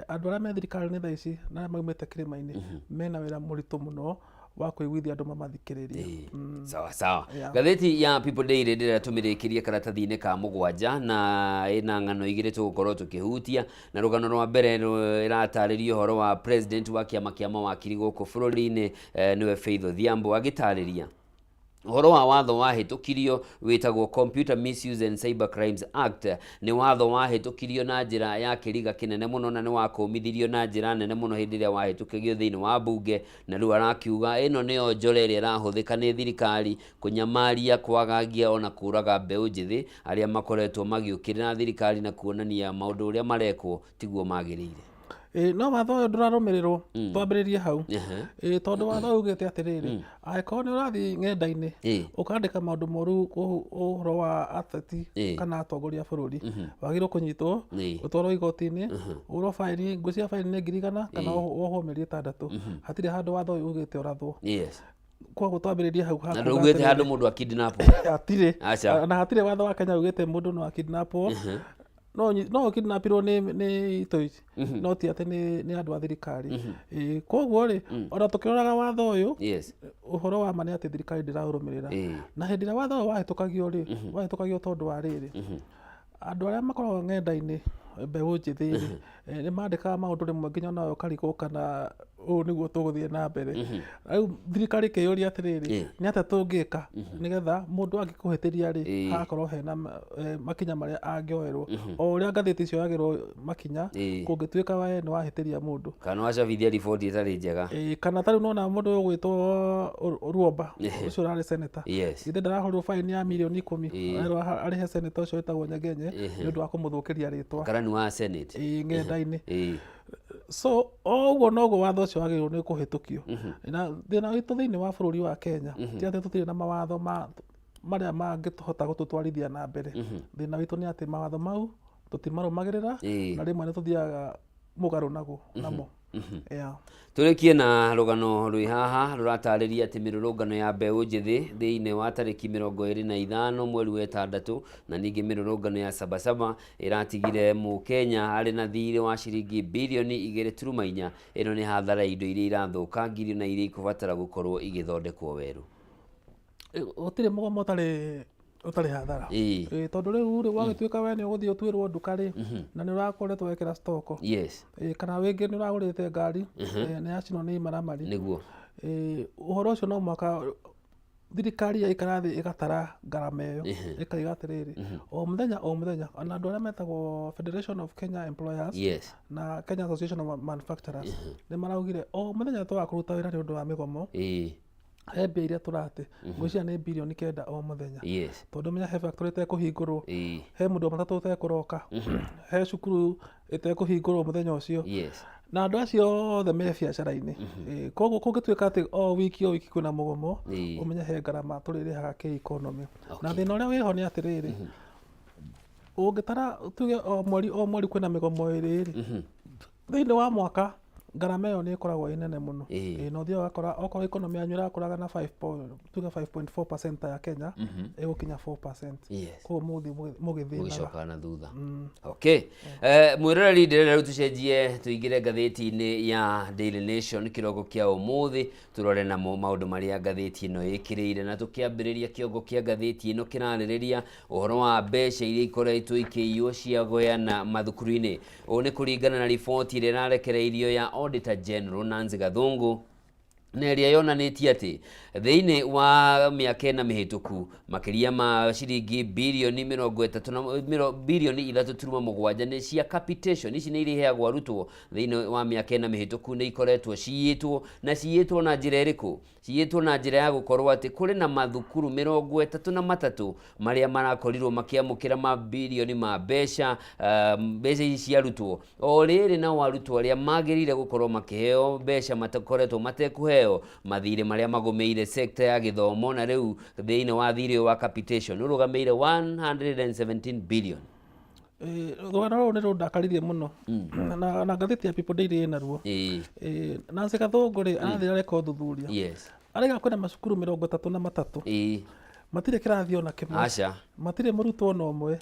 andũ arĩa me thirikari-inĩ thaa ici na arĩa maumĩte kĩrĩma-inĩ mena wĩra mũritũ mũno wa kũiguithia andũ mamathikĩrĩrie. Sawa sawa. Yeah. Ngathĩti ya People Daily ndĩrenda tũmĩrĩkĩrie karatathi-inĩ ka mũgwanja, na ĩna ng'ano igĩrĩ tũgũkorwo tũkĩhutia. Na rũgano rwa mbere ĩratarĩria ũhoro wa president wa kĩama kĩa mawakiri gũkũ bũrũri-inĩ, nĩwe Faith Odhiambo, agĩtarĩria ũhoro wa watho wahĩtũkirio wĩtagwo Computer Misuse and Cyber Crimes Act. Nĩ watho wahĩtũkirio na njĩra ya kĩriga kĩnene mũno, na nĩ wakũmithirio na njĩra nene mũno hĩndĩ ĩrĩa wahĩtũkagio thĩinĩ wa mbunge, na rĩu arakiuga ĩno nĩyo njora ĩrĩa ĩrahũthĩka nĩ thirikari kũnyamaria, kwagagia ona kũraga mbeũ njĩthĩ arĩa makoretwo magĩũkĩrĩra thirikari na kuonania maũndũ ũrĩa marekwo tiguo magĩrĩire. Ĩ, no watho ũyũ ndũrarũmĩrĩrwo, twambĩrĩrie hau. Ĩ, tondũ watho ũyũ ugĩte atĩrĩrĩ, angĩkorwo nĩ ũrathiĩ ng'enda-inĩ ũkandĩka maũndũ moru ũhoro wa ateti kana atongoria a bũrũri, wagĩrĩirwo kũnyitwo, ũtwarwo igoti-inĩ, ũrwo baĩni, ngwĩciria baĩni nĩ 100,000 kana wohwo mĩeri 6. Hatirĩ handũ watho ũyũ ugĩte ũrathwo. Koguo twambĩrĩrie hau ha Na kuga ndũugĩte handũ atĩrĩrĩ, mũndũ akidnapwo. Hatirĩ. Aca. Na hatirĩ watho wa Kenya ugĩte mũndũ no akidnapwo. No ũkidnapirwo nĩ itoi, no ti atĩ nĩ andũ a thirikari. Ĩ, koguo rĩ, ona tũkĩroraga watho ũyũ, ũhoro wa ma nĩ atĩ thirikari ndĩraũrũmĩrĩra. Na hĩndĩ ĩrĩa watho ũyũ wahĩtũkagio rĩ, wahĩtũkagio tondũ wa rĩrĩ, andũ arĩa makoragwo ng'enda-inĩ, mbeũ njĩthĩ rĩ, nĩ mandĩkaga maũndũ rĩmwe nginya onawe ũkarigwo kana ũũ nĩguo tũgũthiĩ na mbere. Rĩu thirikari ĩkĩyũria atĩrĩrĩ, nĩ atĩa tũngĩka nĩgetha mũndũ angĩkũhĩtĩria rĩ, hagakorwo hena makinya marĩa angĩoerwo. O ũrĩa ngathĩti cioyagĩrwo makinya, kũngĩtuĩka we nĩ wahĩtĩria mũndũ. Kana wacabithia riboti ĩtarĩ njega. Ĩĩ, kana ta rĩu nona mũndũ ũyũ ũgwĩtwo Ruomba, ũcio ũrarĩ senator. Githĩ ndarahũrirwo baini ya mirioni 10, arerwo arĩhe senator ũcio wĩtagwo Nyegenye nĩ ũndũ wa kũmũthũkĩria rĩtwa. Karani wa Senate. Ĩĩ, ng'enda-inĩ. So o ũguo noguo watho ũcio wagĩrĩirwo nĩ kũhĩtũkio. Na thĩna witũ thĩinĩ wa bũrũri wa Kenya ti atĩ tũtirĩ na mawatho marĩa mangĩhota gũtũtwarithia na mbere. Thĩna witũ nĩ atĩ mawatho mau tũtimarũmagĩrĩra, na rĩmwe nĩ tũthiaga mũgarũ naguo namo. Yeah. Tũrĩkie na rũgano rwĩ haha rũratarĩria atĩ mĩrũrũngano ya mbeũ njĩthĩ thĩinĩ wa tarĩki 25 mweri wa ĩtandatũ, na ningĩ mĩrũrũngano ya Sabasaba ĩratigire mũkenya arĩ na thirĩ wa ciringi birioni 2.4. Ĩno nĩ hathara ya indo iria irathũkangirio na iria ikũbatara gũkorwo igĩthondekwo werũ. Gũtirĩ mũgomo ũtarĩ hathara. Ĩ, tondũ rĩu rĩ, wagĩtuĩka we nĩ ũgũthiĩ ũtuĩrwo nduka rĩ, na nĩ ũrakoretwo wekĩra stock. Ĩ, kana wĩngĩ nĩ ũragũrĩte ngari, nĩ yacinwo nĩ imaramari. Ĩ, ũhoro ũcio no mũhaka thirikari yaikara thĩ ĩgatara ngarama ĩyo, ĩkaiga atĩrĩrĩ, o mũthenya o mũthenya, ona andũ arĩa metagwo Federation of Kenya Employers na Kenya Association of Manufacturers nĩ maraugire o mũthenya twaga kũruta wĩra nĩ ũndũ wa mĩgomo, he mbia iria tũrate, ngwĩciria nĩ birioni 9 o mũthenya. Tondũ menya he factory ĩtekũhingũrwo, he mũndũ wa matatũ ũtekũroka, he cukuru ĩtekũhingũrwo mũthenya ũcio. Na andũ acio othe me biacara-inĩ. Koguo kũngĩtuĩka atĩ o wiki o wiki kwĩna mũgomo, ũmenye he ngarama tũrĩrĩhaga kĩ economy. Na thĩna ũrĩa wĩho nĩ atĩrĩrĩ, ũngĩtara tuge o mweri o mweri kwĩna mĩgomo ĩrĩ rĩ, thĩinĩ wa mwaka Ngarama ĩyo nĩ ĩkoragwo ĩ nene mũno. Ĩĩ. Ĩĩ, na ũthiaga ũgakora okorwo economy yanyu ĩrakũraga na 5 tuge 5.4% ya Kenya, ĩgũkinya 4%. Koguo mũgũthiĩ mũgĩthĩnaga. Mũgĩcokaga na thutha. Okay. Mwĩroreri, ndĩrenda rĩu tũcenjie tũingĩre ngathĩti-inĩ ya Daily Nation kĩroko kĩa ũmũthĩ, tũrore namo maũndũ marĩa ngathĩti ĩno ĩkĩrĩire, na tũkĩambĩrĩria kĩongo kĩa ngathĩti ĩno kĩrarĩrĩria ũhoro wa mbeca iria ikoretwo ikĩiywo cia kũheana mathukuru-inĩ. Ũũ nĩ kũringana na riboti ĩrĩa ĩrarekereirio ya Auditor General Nancy Gathungu, na ĩrĩa yonanĩtie atĩ thĩinĩ wa mĩaka ĩna mĩhĩtũku makĩria ma ciringi birioni mĩrongo ĩtatũ na birioni ithatũ turuma mũgwanja nĩ cia capitation. Ici nĩ iria iheagwo arutwo thĩinĩ wa mĩaka ĩna mĩhĩtũku nĩ ikoretwo ciyĩtwo, na ciyĩtwo na njĩra ĩrĩkũ? Ciyĩtwo na njĩra ya gũkorwo atĩ kũrĩ na mathukuru 33 marĩa marakorirwo makĩamũkĩra mabirioni ma mbeca, mbeca ici cia arutwo. O rĩrĩ nao arutwo arĩa magĩrĩire gũkorwo makĩheo mbeca matakoretwo matekũheo mathirĩ marĩa magũmĩire sector ya gĩthomo, na rĩu thĩinĩ wa thirĩ ũyũ wa capitation ũrũgamĩire 117 billion. Rũgano rũrũ nĩ rũndakaririe mũno na ngathĩti ya People Daily ĩna ruo. Nancy Gathũngũ rĩ, arathiĩ areka ũthuthuria. Araiga kwĩna macukuru 33. Matirĩ kĩrathi ona kĩmwe. Aca. Matirĩ mũrutwo ona ũmwe.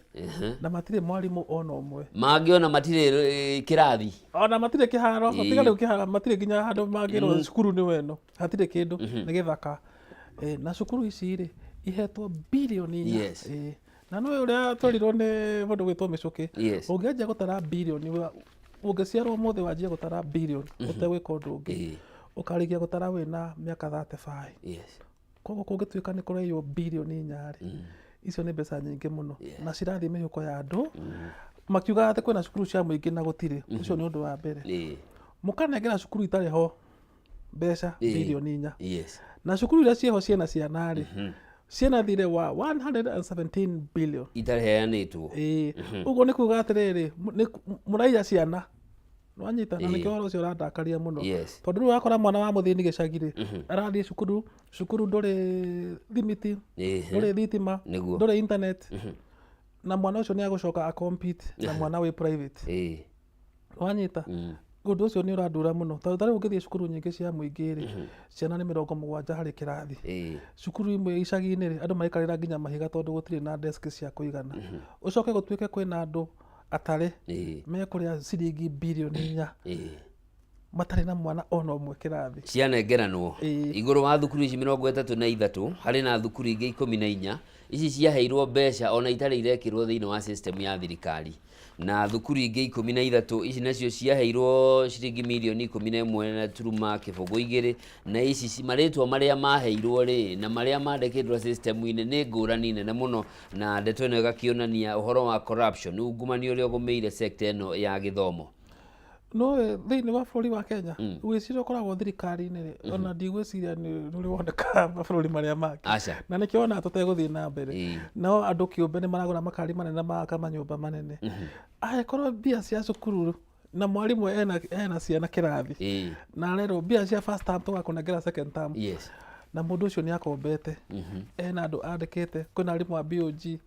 Na matirĩ mwarimũ ona ũmwe. Mangĩona matirĩ kĩrathi. Ona matirĩ kĩharo, tiga rĩu kĩharo, matirĩ nginya handũ mangĩrwo cukuru nĩ weno. Hatirĩ kĩndũ, nĩ gĩthaka. Na cukuru ici rĩ, ihetwo birioni inya. Na nĩ ũrĩa twerirwo nĩ mũndũ gwĩtwo Mĩcũkĩ. Ũngĩanjia gũtara birioni, ũngĩciarwo ũmũthĩ wanjie gũtara birioni, ũtegwĩka ũndũ ũngĩ. Ũkarĩkia gũtara wĩna mĩaka 35. Koguo kũngĩtuĩka nĩ kũraiywo birioni inya rĩ, icio nĩ mbeca nyingĩ mũno. Na cirathiĩ mĩhuko ya andũ. Makiugaga atĩ kwĩna cukuru cia mũingĩ na gũtirĩ. Ũcio nĩ ũndũ wa mbere. Mũkanengera cukuru itarĩ ho mbeca birioni inya. Na cukuru iria ciĩho ciĩna ciana rĩ, ciĩna thirĩ wa 117 billion. Itaheanĩtwo. Ũguo nĩ kuga atĩrĩrĩ, mũraiya ciana. Nĩwanyita? Na nĩkĩo ũhoro ũcio ũrandakaria mũno. Tondũ rĩu wakora mwana wa mũthĩni gĩcagi rĩ, arathiĩ cukuru, cukuru ndũrĩ thimiti, ndũrĩ thitima, ndũrĩ internet. Na mwana ũcio nĩ agũcoka a compete na mwana wĩ private. Wanyita? Ũndũ ũcio nĩ ũrandura mũno. Tondũ ta rĩu ũngĩthiĩ cukuru nyingĩ cia mũingĩ rĩ, ciana nĩ 70 harĩ kĩrathi. Cukuru imwe icagi-inĩ rĩ, andũ maikarĩra nginya mahiga tondũ gũtirĩ na desk cia kũigana. Ũcoke gũtuĩke kwĩna andũ atarĩ mekũrĩa ciringi birioni inya matarĩ na mwana ona ũmwe kĩrathi. Cianengeranwo. Igũrũ wa thukuru ici 33, harĩ na thukuru ingĩ 14, ici ciaheirwo mbeca ona itarĩ irekĩrwo thĩinĩ wa system ya thirikari. Na thukuru ingĩ 13, ici nacio ciaheirwo ciringi mirioni 11 na turuma kĩbũgũ igĩrĩ, na ici marĩtwa marĩa maheirwo rĩ, na marĩa mandĩkĩtwo system-inĩ nĩ ngũrani nene mũno, na ndeto ĩno ĩgakĩonania ũhoro wa corruption, ungumania ũrĩa ũgũmĩire sector ĩno ya gĩthomo. No thĩinĩ wa bũrũri wa Kenya, wĩciria ũkoragwo thirikari-inĩ rĩ, ona ndigwĩciria nĩ ũrĩ woneka mabũrũri marĩa mangĩ. Na nĩkĩo wonaga tũtegũthiĩ na mbere. No andũ kĩũmbe nĩ maragũra makari manene, magaka manyũmba manene. Angĩkorwo mbia cia cukuru na mwarimũ ena ciana kĩrathi, na arerwo mbia cia first term tũgakũnengera second term. Na mũndũ ũcio nĩ akombete. Ena andũ andĩkĩte, kwĩna arimũ a BOG.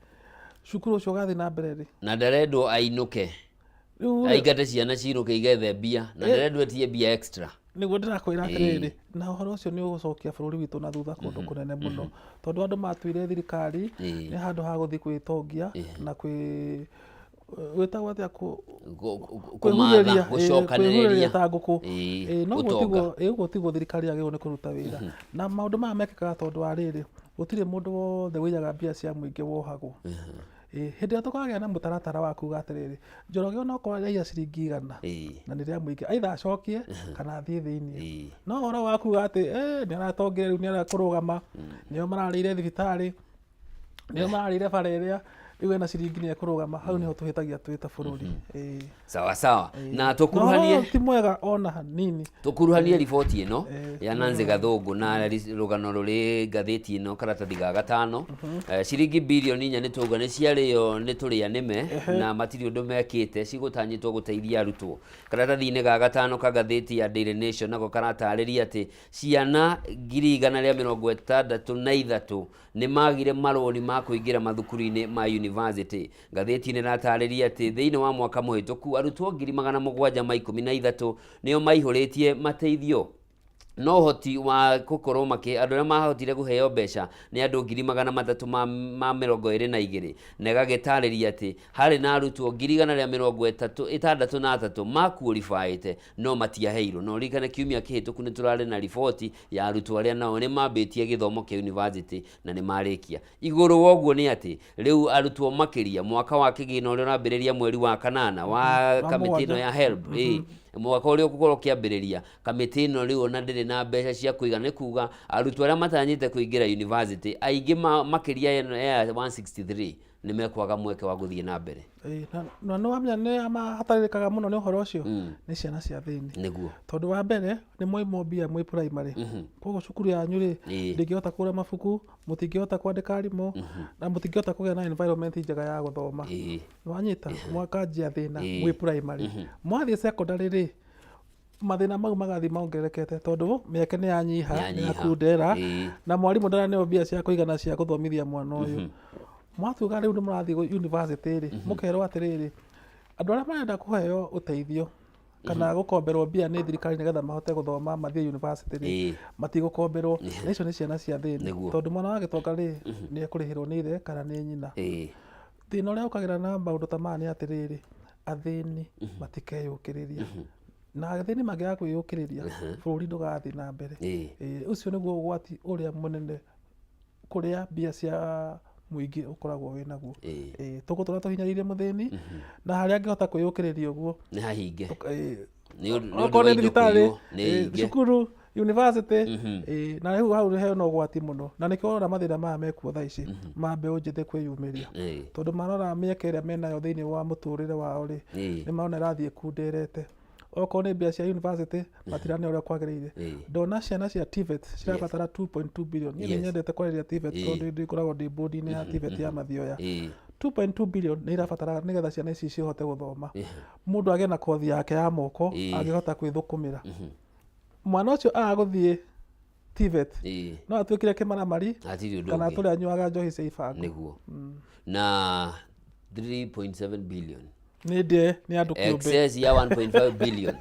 Cukuru ũcio ũgathiĩ na mbere rĩ. Na ndarendwo ainũke. Rĩu rĩ, Aingate ciana cirũke igethe mbia, na ndarendwo etie mbia extra. Nĩguo ndĩrakwĩra atĩrĩrĩ, na ũhoro ũcio nĩ ũgũcokia bũrũri witũ na thutha kũndũ kũnene mũno. Tondũ andũ matuire thirikari nĩ handũ ha gũthiĩ gwĩtongia na gwĩtagwo atĩa Kũmatha, gũcokanĩrĩria. Kwĩhurĩria ta ngũkũ. No Gũtonga. ũguo tiguo thirikari yagĩrĩirwo nĩ kũruta wĩra. Na maũndũ maya mekĩkaga tondũ wa rĩrĩ, gũtirĩ mũndũ wothe ũiyaga mbia cia mũingĩ wohagwo. Hĩndĩ ĩrĩa tũkagĩa na mũtaratara wa kuga atĩrĩrĩ, Njoroge onokorwo araiya ciringi igana, na nĩ rĩa mũingĩ, either acokie kana athiĩ thĩiniĩ. No ũhoro wa kuga atĩ, nĩ aratongire rĩu nĩ arakũrũgama, nĩo mararĩire thibitarĩ, nĩo mararĩire bara ĩrĩa, rĩu ena ciringi nĩ ekũrũgama, hau nĩho tũhĩtagia twĩ ta bũrũri. Sawa sawa. Na Na tũkuruhanie ti mwega ona hanini. Tũkuruhanie riboti ĩno ya Nancy Gathũngũ na rũgano rũrĩ ngathĩti ĩno karatathi ga gatano. Ciringi birioni inya nĩ twauga nĩ ciarĩo nĩ tũrĩa nĩme na matirĩ ũndũ mekĩte, cigũtanyĩtwo gũteithia arutwo. Karatathi-inĩ ga gatano ka ngathĩti ya Daily Nation nako karatarĩria atĩ ciana ngiri igana rĩa mĩrongo ĩtandatũ na ithatũ nĩ magire marũni ma kũingĩra mathukuru-inĩ ma university. yunivasĩtĩ. Ngathĩti ĩno ĩratarĩria atĩ thĩinĩ wa mwaka mũhĩtũku arutwo 713,000 nĩo maihũrĩtie mateithio no ũhoti wa gũkorwo makĩ andũ arĩa mahotire kũheo mbeca nĩ andũ 322,000 na ĩgagĩtarĩria atĩ harĩ na arutwo 163,000 makuoribaĩte no matiaheirwo. Na ũririkane kiumia kĩhĩtũku nĩ tũrarĩ na riboti ya arutwo arĩa nao nĩ mambĩtie gĩthomo kĩa university na nĩ marĩkia. Igũrũ wa ũguo nĩ atĩ rĩu arutwo makĩria mwaka wa kĩgĩna ũrĩa ũrambĩrĩria mweri wa kanana wa Wa kamĩtĩ ĩno mũgwanja. ya HELB, ĩĩ, mwaka ũrĩa ũgũkorwo ũkĩambĩrĩria kamĩtĩ ĩno rĩu ona ndĩrĩ na mbeca cia kũigana, nĩ kuga arutwo arĩa matanyĩte kũingĩra university aingĩ makĩria ya 163 nĩ mekwaga mweke wa gũthiĩ na mbere. Ĩĩ, na nĩ wamenya nĩ mahatarĩrĩkaga mũno nĩ ũhoro ũcio nĩ ciana cia thĩinĩ. Tondũ wa mbere nĩ mwaimwo mbia mwĩ primary, koguo cukuru yanyu rĩ ndĩngĩhota kũgũra mabuku, mũtingĩhota kwandĩka arimũ, na mũtingĩhota kũgĩa na environment njega ya gũthoma. Wanyita mwakanjia thĩna mwĩ primary. Mwathiĩ secondary rĩ, mathĩna mau magathiĩ mongererekete tondũ mĩeke nĩ yanyiha, nĩ Yanyiha. yakundera, na mwarimũ ndaraneo mbia cia kũigana cia gũthomithia mwana ũyũ. Mwatuga rĩu nĩ mũrathiĩ university rĩ, mũkerwo atĩrĩrĩ, andũ arĩa marenda kũheo ũteithio kana gũkomberwo mbia nĩ thirikari nĩgetha mahote gũthoma mathiĩ university rĩ, matigũkomberwo. Na icio nĩ ciana cia thĩni, tondũ mwana wa gĩtonga rĩ, nĩ ekũrĩhĩrwo nĩ ithe kana nĩ nyina. Thĩna ũrĩa ũkagĩra na maũndũ ta maya nĩ atĩrĩrĩ, athĩni matikeyũkĩrĩria. Na athĩni mangĩaga kwĩyũkĩrĩria, bũrũri ndũgathiĩ na mbere. Ũcio nĩguo ũgwati ũrĩa mũnene kũrĩa mbia cia mũingĩ ũkoragwo wĩ naguo. Tũgũtũra tũhinyĩrĩirie mũthĩni, na harĩa angĩhota kwĩyũkĩrĩria ũguo nĩ hahinge. Nĩ ũndũ Okorwo wa nĩ indo thibitarĩ, kũiywo, nĩ hinge. Cukuru, university, na rĩu hau hena ũgwati mũno, na nĩkĩo ũrona mathĩna maya mekuo thaa ici ma mbeũ njĩthĩ kwĩyumĩria, tondũ marora mĩeke ĩrĩa menayo thĩinĩ wa mũtũrĩre wao rĩ, nĩ marona ĩrathiĩ ĩkunderete. Okorwo nĩ mbia cia university, matiraneo ũrĩa kwagĩrĩire. Ndona ciana cia TVET cirabatara 2.2 billion. Niĩ nĩ nyendete kwarĩria TVET tondũ ndĩkoragwo ndĩ board-inĩ ya TVET ya Mathioya. 2.2 billion nĩ irabatara nĩgetha ciana ici cihote gũthoma. Mũndũ agĩe na kothi yake ya moko, angĩhota kwĩthũkũmĩra. Mwana ũcio aga gũthiĩ TVET, no atuĩkire kĩmaramari Hatirĩ ũndũ kana ũngĩ. atũre anyuaga njohi cia ibango. Nĩguo. Na 3.7 billion Nĩ ndĩe nĩ andũ kĩũmbe. Excess ya 1.5 billion.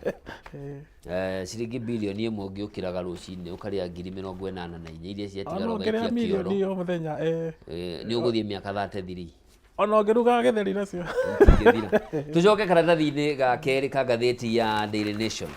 Ciringi bilioni 1 ũngĩũkĩraga rũcinĩ ũkarĩa 84,000 iria ciatigara Ona ũngĩrĩa ũgaikia kĩoro. mirioni o mũthenya. Nĩ ũgũthiĩ mĩaka 33. Ona ũngĩruga gĩtheri nacio. Itingĩthira. Tũcoke karatathi-inĩ ga kerĩ ka ngathĩti ya Daily Nation.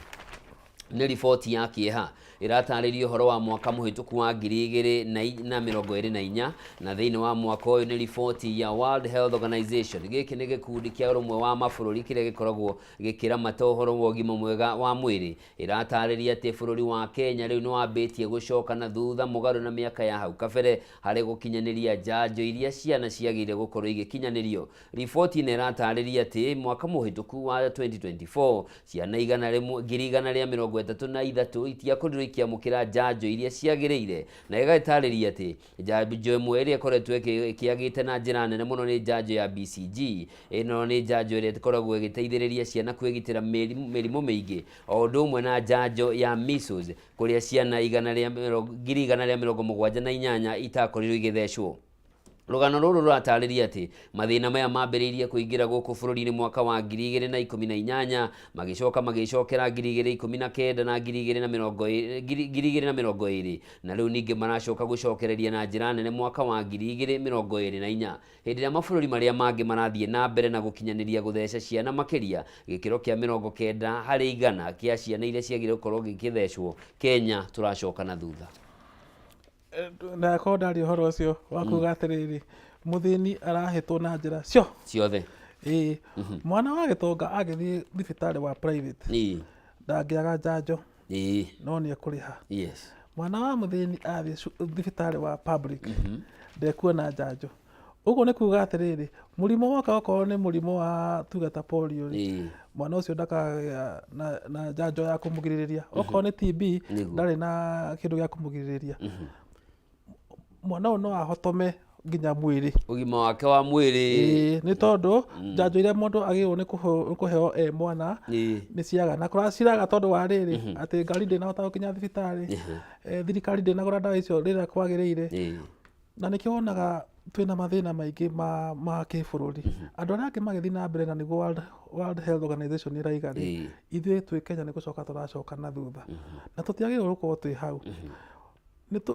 Nĩ riboti ya kĩeha ĩratarĩria ũhoro wa mwaka mũhĩtũku wa 2024, na thĩinĩ wa mwaka ũyũ nĩ riboti ya World Health Organization. Gĩkĩ nĩ gĩkundi kĩa ũrũmwe wa mabũrũri kĩrĩa gĩkoragwo gĩkĩramata ũhoro wa ũgima mwega wa mwĩrĩ. Ĩratarĩria atĩ bũrũri wa Kenya rĩu nĩ wambĩtie gũcoka na thutha mũgarũ na mĩaka ya hau kabere harĩ gũkinyanĩria njanjo iria ciana ciagĩrĩire gũkorwo igĩkinyanĩrio. Riboti ĩno ĩratarĩria atĩ mwaka mũhĩtũku wa 2024 ciana 133,000 itiakorirwo ikĩamũkĩra njanjo iria ciagĩrĩire, na ĩgatarĩria atĩ njanjo ĩmwe ĩrĩa ĩkoretwo ĩkĩagĩte na njĩra nene mũno nĩ njanjo ya BCG. Ĩno nĩ njanjo ĩrĩa ĩkoragwo ĩgĩteithĩrĩria ciana kwĩgitĩra mĩrimũ mĩingĩ, o ũndũ ũmwe na njanjo ya measles kũrĩa ciana 178,000 itakorirwo igĩthecwo. Rũgano rũrũ rũratarĩria atĩ mathĩna maya mambĩrĩirie kũingĩra gũkũ bũrũri-inĩ mwaka wa 2018, magĩcoka magĩcokera 2019 na 2020, na rĩu ningĩ maracoka gũcokereria na njĩra nene mwaka wa 2024, hĩndĩ ĩrĩa mabũrũri marĩa mangĩ marathiĩ na mbere na gũkinyanĩria gũtheca ciana makĩria gĩkĩro kĩa 90% kĩa ciana iria ciagĩrĩire gũkorwo gĩkĩthecwo. Kenya tũracoka na thutha. Na korwo ndaria ũhoro ũcio wa kuga atĩrĩrĩ, mũthĩni arahĩtwo na njĩra cio ciothe. Ĩĩ, mwana wa gĩtonga agĩthiĩ thibitarĩ wa private ndangĩaga njanjo, no nĩ ekũrĩha. Mwana wa mũthĩni athiĩ thibitarĩ wa public ndekuona njanjo. Ũguo nĩ kuga atĩrĩrĩ, mũrimũ woka okorwo nĩ mũrimũ wa tuge ta polio rĩ, mwana ũcio ndakagĩa na njanjo ya kũmũgirĩrĩria. Okorwo nĩ TB ndarĩ na kĩndũ gĩa kũmũgirĩrĩria. Mwana ũyũ no ahotome nginya mwĩrĩ, ũgima wake wa mwĩrĩ. Ĩĩ, nĩ tondũ njanjo iria mũndũ agĩrĩirwo nĩ kũheo e mwana nĩ ciaga, na kũrĩa ciraga tondũ wa rĩrĩ, atĩ ngari ndĩnahota gũkinya thibitarĩ, thirikari ndĩnagũra ndawa icio rĩrĩa kwagĩrĩire. Na nĩkĩo wonaga Twĩna mathĩna maingĩ ma kĩbũrũri. Andũ arĩa angĩ magĩthiĩ na mbere na nĩguo World Health Organization ĩraiga rĩ, ithuĩ twĩ Kenya nĩ gũcoka tũracoka na thutha. Na tũtiagĩrĩirwo gũkorwo twĩ hau.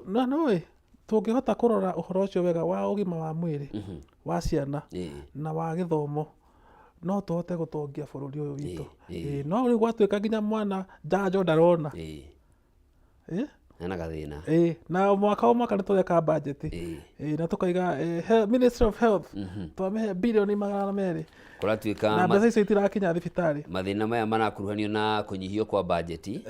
Na nĩũĩ tũngĩhota kũrora ũhoro ũcio wega wa ũgima wa mwĩrĩ wa ciana na wa gĩthomo, no tũhote gũtongia bũrũri ũyũ witũ. No rĩu gwatuĩka nginya mwana njanjo ndarona. Hena gathĩna. Ĩĩ, na o mwaka o mwaka nĩ tũreka budget. Ĩĩ, na tũkaiga Ministry of Health twamĩhe birioni 200. Kũratuĩka Na mbeca icio itirakinya thibitarĩ. Mathĩna maya marakuruhanio na kũnyihio kwa bajeti.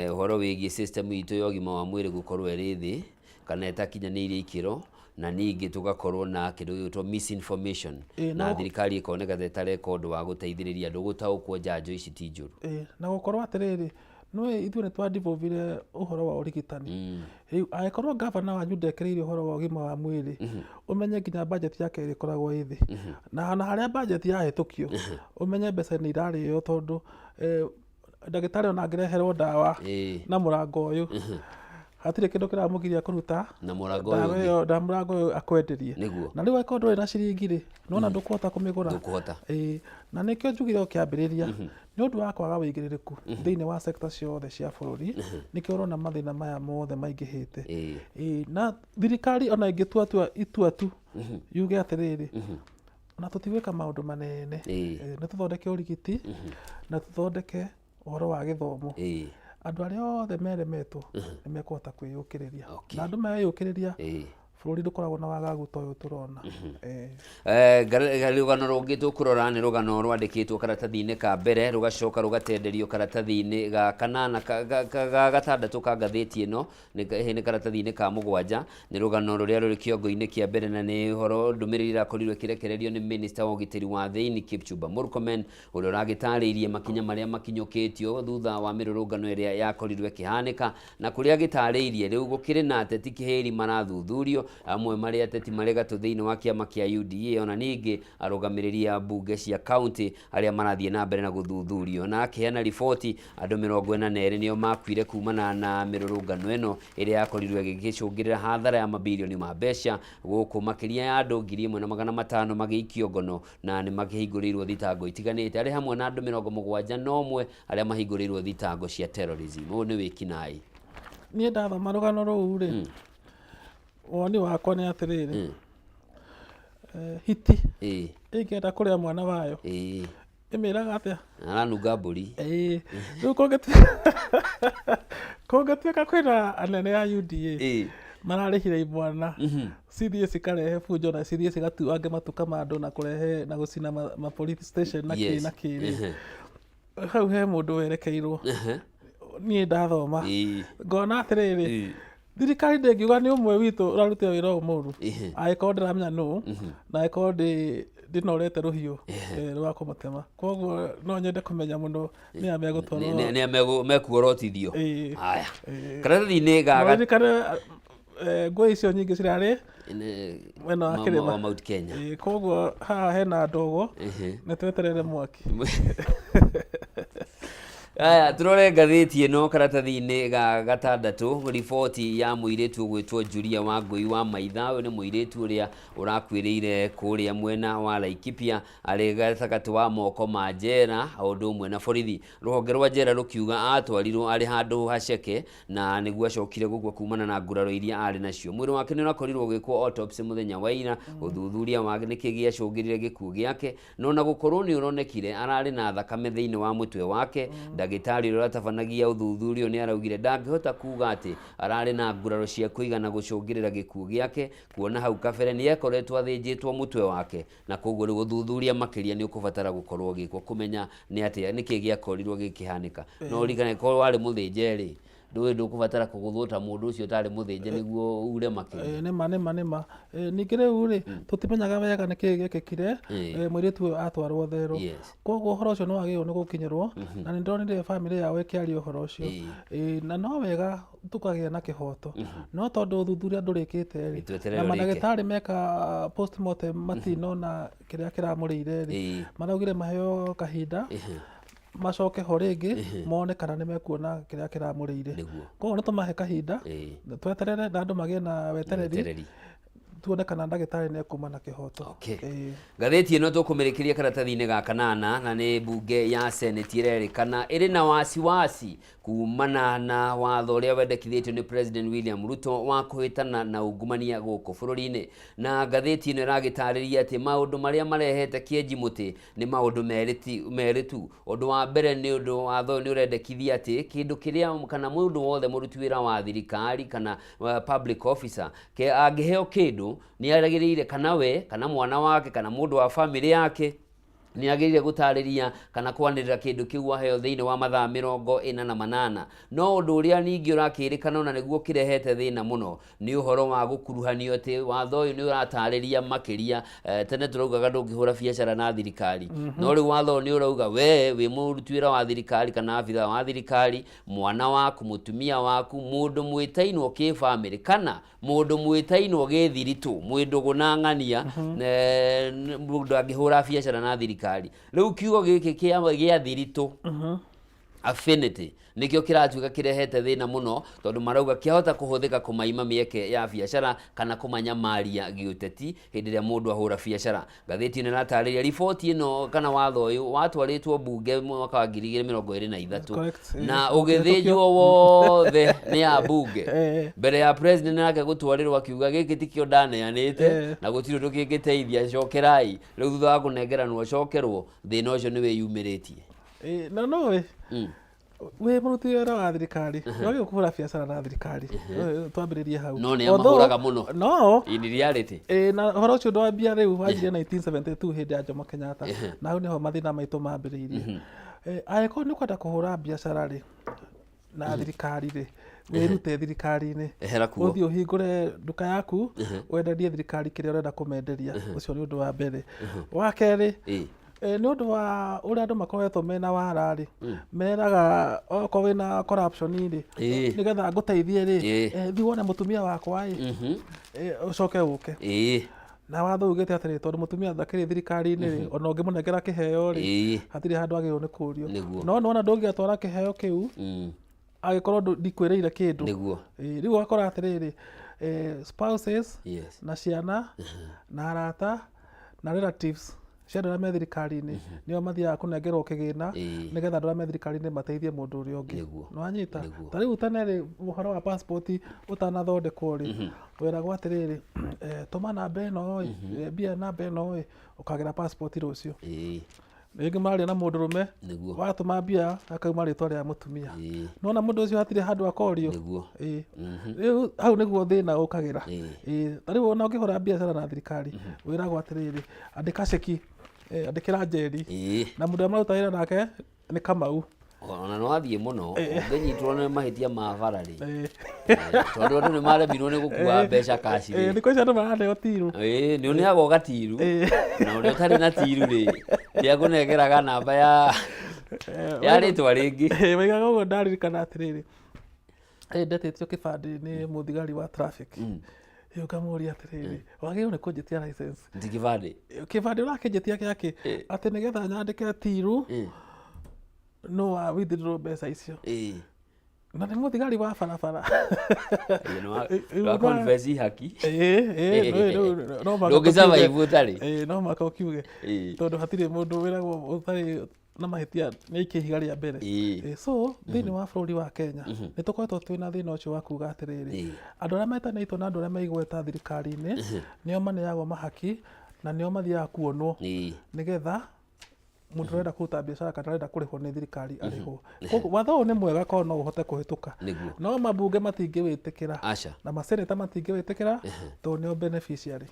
Ũhoro wĩgiĩ system itũ ya ũgima wa mwĩrĩ gũkorwo ĩrĩ thĩ kana ĩtakinyanĩirie ikĩro, na ningĩ tũgakorwo na kĩndũ gĩgwĩtwo misinformation, na thirikari ĩkoneka ta ĩtareka ũndũ wa gũteithĩrĩria andũ gũtaũkwo njanjo ici ti njũru. Ĩĩ, na gũkorwo atĩrĩrĩ, nĩũĩ ithuĩ nĩ twa devolve ũhoro wa ũrigitani. Rĩu angĩkorwo gavana wanyu ndekĩrĩire ũhoro wa ũgima wa mwĩrĩ, ũmenye nginya budget yake ĩrĩkoragwo ĩ thĩ. Na ona harĩa budget yahĩtũkio, ũmenye mbeca nĩ irarĩo tondũ ndagĩtarĩ ona angĩreherwo ndawa na mũrango ũyũ, hatirĩ kĩndũ kĩramũgiria kũruta na mũrango ũyũ ndawa ũngĩ. Ĩyo na mũrango ũyũ akwenderie. Na rĩu angĩkorwo ndũrĩ na ciringi rĩ, nĩwona ndũkũhota kũmĩgũra. Ndũkũhota. Ĩĩ, na nĩkĩo njugire o kĩambĩrĩria, nĩ ũndũ wa kwaga wĩigĩrĩrĩku thĩinĩ wa sector ciothe cia bũrũri, nĩkĩo ũrona mathĩna maya mothe maingĩhĩte. Ĩĩ, na thirikari ona ĩngĩtua tua itua tu yuge atĩrĩrĩ, ona tũtigwĩka maũndũ manene, nĩ tũthondeke ũrigiti na tũthondeke ũhoro wa gĩthomo, andũ arĩa othe meremetwo nĩ mekũhota kwĩyũkĩrĩria. Na andũ meyũkĩrĩria, bũrũri ndũkoragwo na wagagu ta ũyũ tũrona. Rũgano rũngĩ tũkũrora nĩ rũgano rwandĩkĩtwo karatathi-inĩ ka mbere, rũgacoka rũgatenderio karatathi-inĩ ga kanana ga gatandatũ ka ngathĩti ĩno, nĩ karatathi-inĩ ka mũgwanja. Nĩ rũgano rũrĩa rũrĩ kĩongo-inĩ kĩa mbere, na nĩ ũhoro ndũmĩrĩri ĩrakorirwo ĩkĩrekererio nĩ Minister wa ũgitĩri wa thĩinĩ Kipchumba Murkomen, ũrĩa ũragĩtarĩirie makinya marĩa makinyũkĩtio thutha wa mĩrũrũngano ĩrĩa yakorirwo ĩkĩhanĩka, na kũrĩa agĩtarĩirie rĩu gũkĩrĩ na ateti kĩhĩri marathuthurio, amwe marĩ ateti marĩ gatũ thĩinĩ wa kĩama kĩa UDA, ona ningĩ arũgamĩrĩri a mbunge cia kaunti arĩa marathiĩ na mbere na gũthuthurio. Na akĩheana riboti, andũ 42 nĩo makuire kumana na mĩrũrũngano ĩno ĩrĩa yakorirwo ĩgĩcũngĩrĩra hathara ya mabirioni ma mbeca gũkũ, makĩria ya andũ 1500 magĩikio ngono na nĩ makĩhingũrĩirwo thitango itiganĩte, arĩ hamwe na andũ 71 arĩa mahingũrĩirwo thitango cia terrorism. Ũyũ nĩ wĩkinaĩ. Niĩ ndathoma rũgano rũu rĩ, woni wakwa nĩ atĩrĩrĩ, hiti ĩngĩenda kũrĩa mwana wayo, ĩmĩraga atĩa? Aranunga mbũri. Ĩĩ, rĩu kũngĩtuĩka kwĩna anene a UDA mararĩhire imwana cithiĩ cikarehe bunjo na cithiĩ cigatuange matuka ma andũ na kũrehe na gũcina ma police station na kĩ na kĩ rĩ, hau he mũndũ werekeirwo. Niĩ ndathoma ngona atĩrĩrĩ, thirikari ndĩngiuga nĩ ũmwe witũ ũrarutire wĩra ũyũ mũru, angĩkorwo ndĩramenya nũ na angĩkorwo ndĩnorete rũhiũ rwa kũmũtema. Koguo no nyende kũmenya mũno nĩ a megũtwarwo. Nĩ a mekuorotithio. Haya, karatathi-inĩ ga Ririkane ngũĩ icio nyingĩ cirarĩ mwena wa kĩrĩma wa Mount Kenya. Koguo haha hena ndogo, nĩ tweterere mwaki. Aya, turore ngathĩti ĩno karatathi-inĩ ga gatandatũ, riboti ya mũirĩtu ũgwĩtwo Julia Wangũi wa Maitha. Ũyũ nĩ mũirĩtu ũrĩa ũrakuĩrĩire kũrĩa mwena wa Laikipia arĩ gatagatĩ wa moko ma njera o ũndũ ũmwe na borithi. Rũhonge rwa njera rũkiuga atwarirwo arĩ handũ haceke na nĩguo acokire gũkua kumana na nguraro iria arĩ nacio. Mwĩrĩ wake nĩ ũrakorirwo ũgĩkwo autopsy mũthenya wa ira, ũthuthuria wa nĩkĩ gĩacũngĩrire gĩkuũ gĩake, na ona gũkorwo nĩ ũronekire ararĩ na thakame thĩinĩ wa mũtwe wake, ndagĩtarĩ ũrĩa ũratabanagia ũthuthuria ũyũ nĩ araugire ndangĩhota kuga atĩ ararĩ na nguraro cia kũigana gũcũngĩrĩra gĩkuũ gĩake, kuona hau kabere nĩ ekoretwo athĩnjĩtwo mũtwe wake, na koguo rĩu ũthuthuria makĩria nĩ ũkũbatara gũkorwo ũgĩkwo kũmenya nĩ atĩa, nĩkĩ gĩakorirwo gĩkĩhanĩka. No ũririkane korwo warĩ mũthĩnje rĩ, ndũĩ ndũkũbatara kũgũthwo ta mũndũ ũcio ũtarĩ mũthĩnje nĩguo ure makĩria. Nĩma nĩma nĩma. Ningĩ rĩu rĩ, tũtimenyaga wega nĩkĩ gĩekĩkire mũirĩtu ũyũ atwarwo therũ. Koguo ũhoro ũcio nĩ wagĩrĩirwo nĩ gũkinyĩrwo, na nĩ ndonire bamĩrĩ yao ĩkĩaria ũhoro ũcio. Na no wega tũkagĩa na kĩhoto, no tondũ ũthuthuria ndũrĩkĩte rĩ, Tweterere na ũrĩke. mandagĩtarĩ meka postmortem matinona kĩrĩa kĩramũrĩire rĩ, maraugire maheo kahinda macoke ho rĩngĩ mone kana nĩ mekuona kĩrĩa kĩramũrĩire. Koguo nĩ tũmahe kahinda, tweterere na andũ magĩe na wetereri. Wetereri. Tuone kana ndagĩtarĩ nĩ ekuma na kĩhoto. Okay. Ĩĩ. Ngathĩti ĩno tũkũmĩrĩkĩria karatathi-inĩ ga kanana, na nĩ mbunge ya Senate ĩrerĩkana ĩrĩ na wasiwasi kumana na watho ũrĩa wendekithĩtio nĩ President William Ruto wa kũhĩtana na ungumania gũkũ bũrũri-inĩ. Na ngathĩti ĩno ĩragĩtarĩria atĩ maũndũ marĩa marehete kĩenji mũtĩ nĩ maũndũ merĩ tu. Ũndũ wa mbere nĩ ũndũ watho ũyũ nĩ ũrendekithia atĩ kĩndũ kĩrĩa kana mũndũ wothe mũruti wĩra wa thirikari kana public officer ke angĩheo kĩndũ nĩ agĩrĩire kana we kana mwana wake kana mũndũ wa famĩlĩ yake nĩ agĩrĩire gũtarĩria kana kwanĩrĩra kĩndũ kĩu aheo thĩinĩ wa mathaa 48. No ũndũ ũrĩa ningĩ ũrakĩrĩkana ona nĩguo ũkĩrehete thĩna mũno nĩ ũhoro wa gũkuruhanio atĩ watho ũyũ nĩ ũratarĩria makĩria. Tene tũraugaga ndũngĩhũra biacara na thirikari, no rĩu watho ũyũ nĩ ũrauga we wĩ mũruti wĩra wa thirikari kana abithaa wa thirikari, mwana waku, mũtumia waku, mũndũ mwĩtainwo kĩbamĩrĩ kana mũndũ mwĩtainwo gĩthiritũ, mwĩ ndũgũ na ng'ania, mũndũ angĩhũra biacara na thirikari. Rĩu kiugo gĩkĩ gĩa thiritũ, affinity, nĩkĩo kĩratuĩka kĩrehete thĩna mũno, tondũ marauga kĩahota kũhũthĩka kũmaima mĩeke ya biacara kana kũmanyamaria gĩũteti hĩndĩ ĩrĩa mũndũ ahũra biacara. Ngathĩti ĩno ĩratarĩria riboti ĩno kana watho ũyũ watwarĩtwo mbunge mwaka wa 2023 na ũgĩthĩnjwo wothe nĩ ambunge mbere ya president nake gũtwarĩrwo akiuga gĩkĩ tikĩo ndaneanĩte na gũtirĩ ũndũ kĩngĩteithia, cokerai. Rĩu thutha wa kũnengeranwo cokerwo, thĩna ũcio nĩ wĩyumĩrĩtie. Na nũĩ wĩ mũruti wĩra wa thirikari nĩwagĩrĩirwo kũhũra biacara na thirikari. Twambĩrĩrie hau. No nĩ amahũraga mũno. No in reality. Ĩĩ, na ũhoro ũcio ndwambia rĩu, wanjirie 1972 hĩndĩ ya Jomo Kenyatta, na hau nĩho mathĩna maitũ mambĩrĩirie. Angĩkorwo nĩ ũkwenda kũhũra biacara rĩ na thirikari rĩ, wĩrute thirikari-inĩ. Ehera kuo. Ũthiĩ ũhingũre nduka yaku, wenderie thirikari kĩrĩa ũrenda kũmenderia. Ũcio nĩ ũndũ wa mbere. Wa kerĩ, nĩ ũndũ wa ũrĩa andũ makoretwo mena wara rĩ, meraga okorwo wĩna corruption rĩ, nĩgetha ngũteithie rĩ, thiĩ wone mũtumia wakwa ĩ, ũcoke ũke. Na watho ugĩte atĩrĩ, tondũ mũtumia ndakĩrĩ thirikari-inĩ rĩ, ona ũngĩmũnengera kĩheo rĩ, hatirĩ handũ agĩrĩirwo nĩ kũrio. No nĩwona ndũngĩatwara kĩheo kĩu angĩkorwo ndikwĩrĩire kĩndũ. Rĩu ũgakora atĩrĩrĩ, spouses na ciana na arata na relatives cia andũ arĩa me thirikari-inĩ nĩo mathiaga kũnengerwo kĩgĩna, nĩgetha andũ arĩa me thirikari-inĩ mateithie mũndũ ũrĩa ũngĩ. Nĩwanyita? Ta rĩu tene rĩ, ũhoro wa passport ũtanathondekwo rĩ, weragwo atĩrĩrĩ, tũma namba ĩno ĩ, mbia namba ĩno ĩ, ũkagĩra passport rũciũ. Rĩngĩ maria na mũndũ rũme, watũma mbia akauma rĩtwa rĩa mũtumia. Nona mũndũ ũcio hatirĩ handũ akorio. Rĩu hau nĩguo thĩna ũkagĩra. Ta rĩu ona ũngĩhũra biacara na thirikari, wĩragwo atĩrĩrĩ, andĩka ceki, andĩkĩra Njeri. Na mũndũ ũrĩa maruta wĩra nake nĩ Kamau. Ona no athiĩ mũno ũngĩnyitwo nĩ mahĩtia ma bara rĩ, tondũ andũ nĩ maremirwo nĩ gũkua mbeca cash rĩ. Thikũ ici andũ maraneo tiru. Nĩ ũneagwo gatiru, na ũrĩa ũtarĩ na tiru rĩ, nĩ akũnengeraga namba ya rĩtwa rĩngĩ. Waigaga ũguo ndaririkana atĩrĩrĩ, ndetĩtio kĩbandĩ nĩ mũthigari wa traffic. Rĩu ngamũria atĩrĩrĩ, wagĩrĩirwo nĩ kũnjĩtia license. Ti kĩbandĩ. Kĩbandĩ ũrakĩnjĩtia gĩakĩ? Atĩ nĩgetha nyandĩke tiru, no wa withdraw mbeca icio. Na nĩ mũthigari wa barabara. Wa confess haki. No mũhaka Ndũngĩ-survive ũkiuge. ũtarĩ. No mũhaka ũkiuge. Tondũ hatirĩ mũndũ wĩragwo ũtarĩ na mahĩtia nĩ aikie ihiga rĩa mbere. So thĩinĩ wa bũrũri wa Kenya nĩ tũkoretwo twĩna thĩna ũcio wa kuga atĩrĩrĩ, andũ arĩa metanĩtwo na andũ arĩa me igweta thirikari-inĩ nĩo maneagwo mahaki na nĩo mathiaga kuonwo, nĩgetha mũndũ ũrenda kũruta biacara kana arenda kũrĩhwo nĩ thirikari arĩhwo. Koguo watho ũyũ nĩ mwega korwo no ũhote kũhĩtũka, no mambunge matingĩwĩtĩkĩra na maseneta matingĩwĩtĩkĩra tondũ nĩo beneficiary.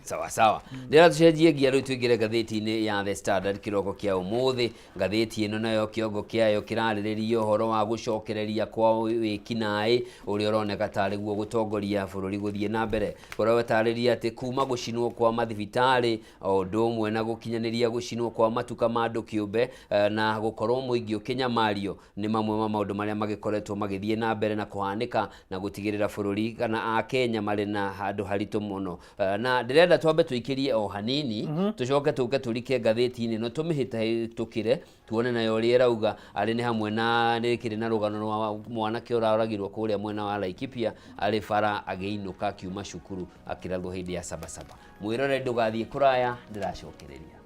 Sawa sawa. Ndĩra tũcenjie ngia rĩu tũingĩre ngathĩti-inĩ ya The Standard kĩroko kĩa ũmũthĩ. Ngathĩti ĩno nayo kĩongo kĩayo kĩrarĩrĩria ũhoro wa gũcokereria kwa wĩkinaĩ ũrĩa ũroneka tarĩ guo gũtongoria bũrũri gũthiĩ na mbere. Ũratarĩria atĩ kuma gũcinwo kwa mathibitarĩ o ũndũ ũmwe na gũkinyanĩria gũcinwo kwa matuka Matuka ma andũ kĩũmbe na gũkorwo mũingĩ ũkĩnyamario nĩ mamwe ma maũndũ marĩa magĩkoretwo magĩthiĩ na mbere na kũhanĩka na gũtigĩrĩra bũrũri kana Akenya marĩ na handũ haritũ mũno. Na ndĩrenda twambe tũikĩrie o hanini, tũcoke tũke tũrike ngathĩti-inĩ ĩno, tũmĩhĩtũkĩre tuone nayo ũrĩa ĩrauga. Arĩ nĩ hamwe na rĩkĩrĩ na rũgano rwa mwanake ũroragirwo kũrĩa mwena wa Laikipia arĩ bara agĩinũka akiuma cukuru akĩrathwo hĩndĩ ya Sabasaba. Mwĩrore, ndũgathiĩ kũraya, ndĩracokereria.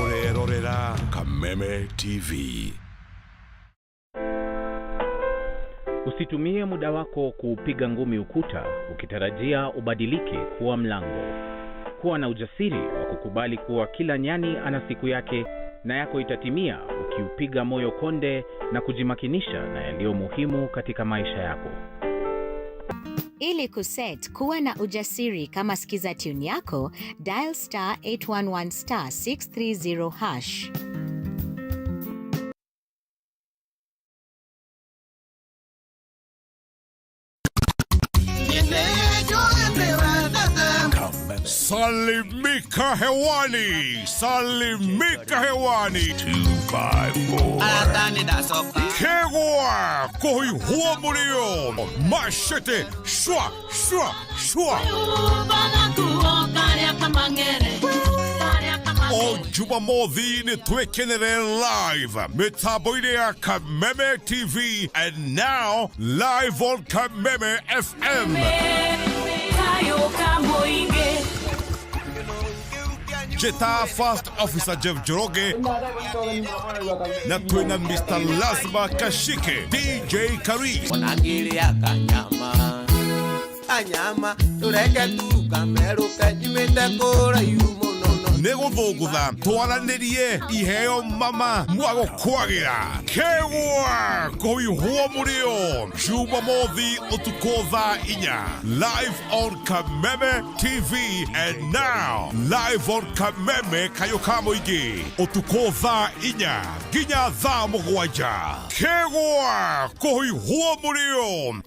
Ũrerorera Kameme TV. Usitumie muda wako kuupiga ngumi ukuta ukitarajia ubadilike kuwa mlango. Kuwa na ujasiri wa kukubali kuwa kila nyani ana siku yake na yako itatimia ukiupiga moyo konde na kujimakinisha na yaliyo muhimu katika maisha yako. Ili kuset kuwa na ujasiri kama skiza tune yako, dial star 811 star 630 hash. Salimika hewani, salimika hewani. 254. Kegwa kohi huo machete shwa shwa shwa. O Jumamothi nĩ twĩkenere live mĩtambo-inĩ ya Kameme TV and now live on Kameme FM. Jeta First Officer Jeff Njoroge na twina Mr. Lazma Kashike, DJ Karis, Onangĩrĩa kanyama kanyama tũreke tu kamerũke nyumĩte kũraihu mũno no nĩ gũthũngũtha twaranĩrie iheo mama mwagũkwagĩra kegwa kũihwo mũrĩo Jumamothi ũtukũ thaa 4 live on Kameme TV and now live on Kameme kayũ ka mũingĩ ũtukũ thaa 4 nginya thaa 7 kegwa kũihwo mũrĩo.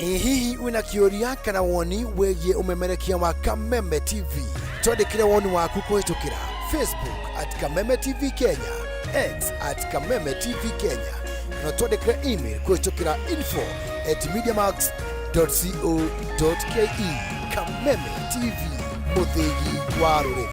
Ĩ hihi wĩna kĩũria kana woni wĩgiĩ ũmemerekia wa Kameme TV? Twandĩkĩre woni waku kũhĩtũkĩra Facebook at Kameme TV Kenya, X at Kameme TV Kenya, kana twandĩkĩre email kũhĩtũkĩra info@mediamax.co.ke. Kameme TV, mũthĩgi wa rũrĩrĩ.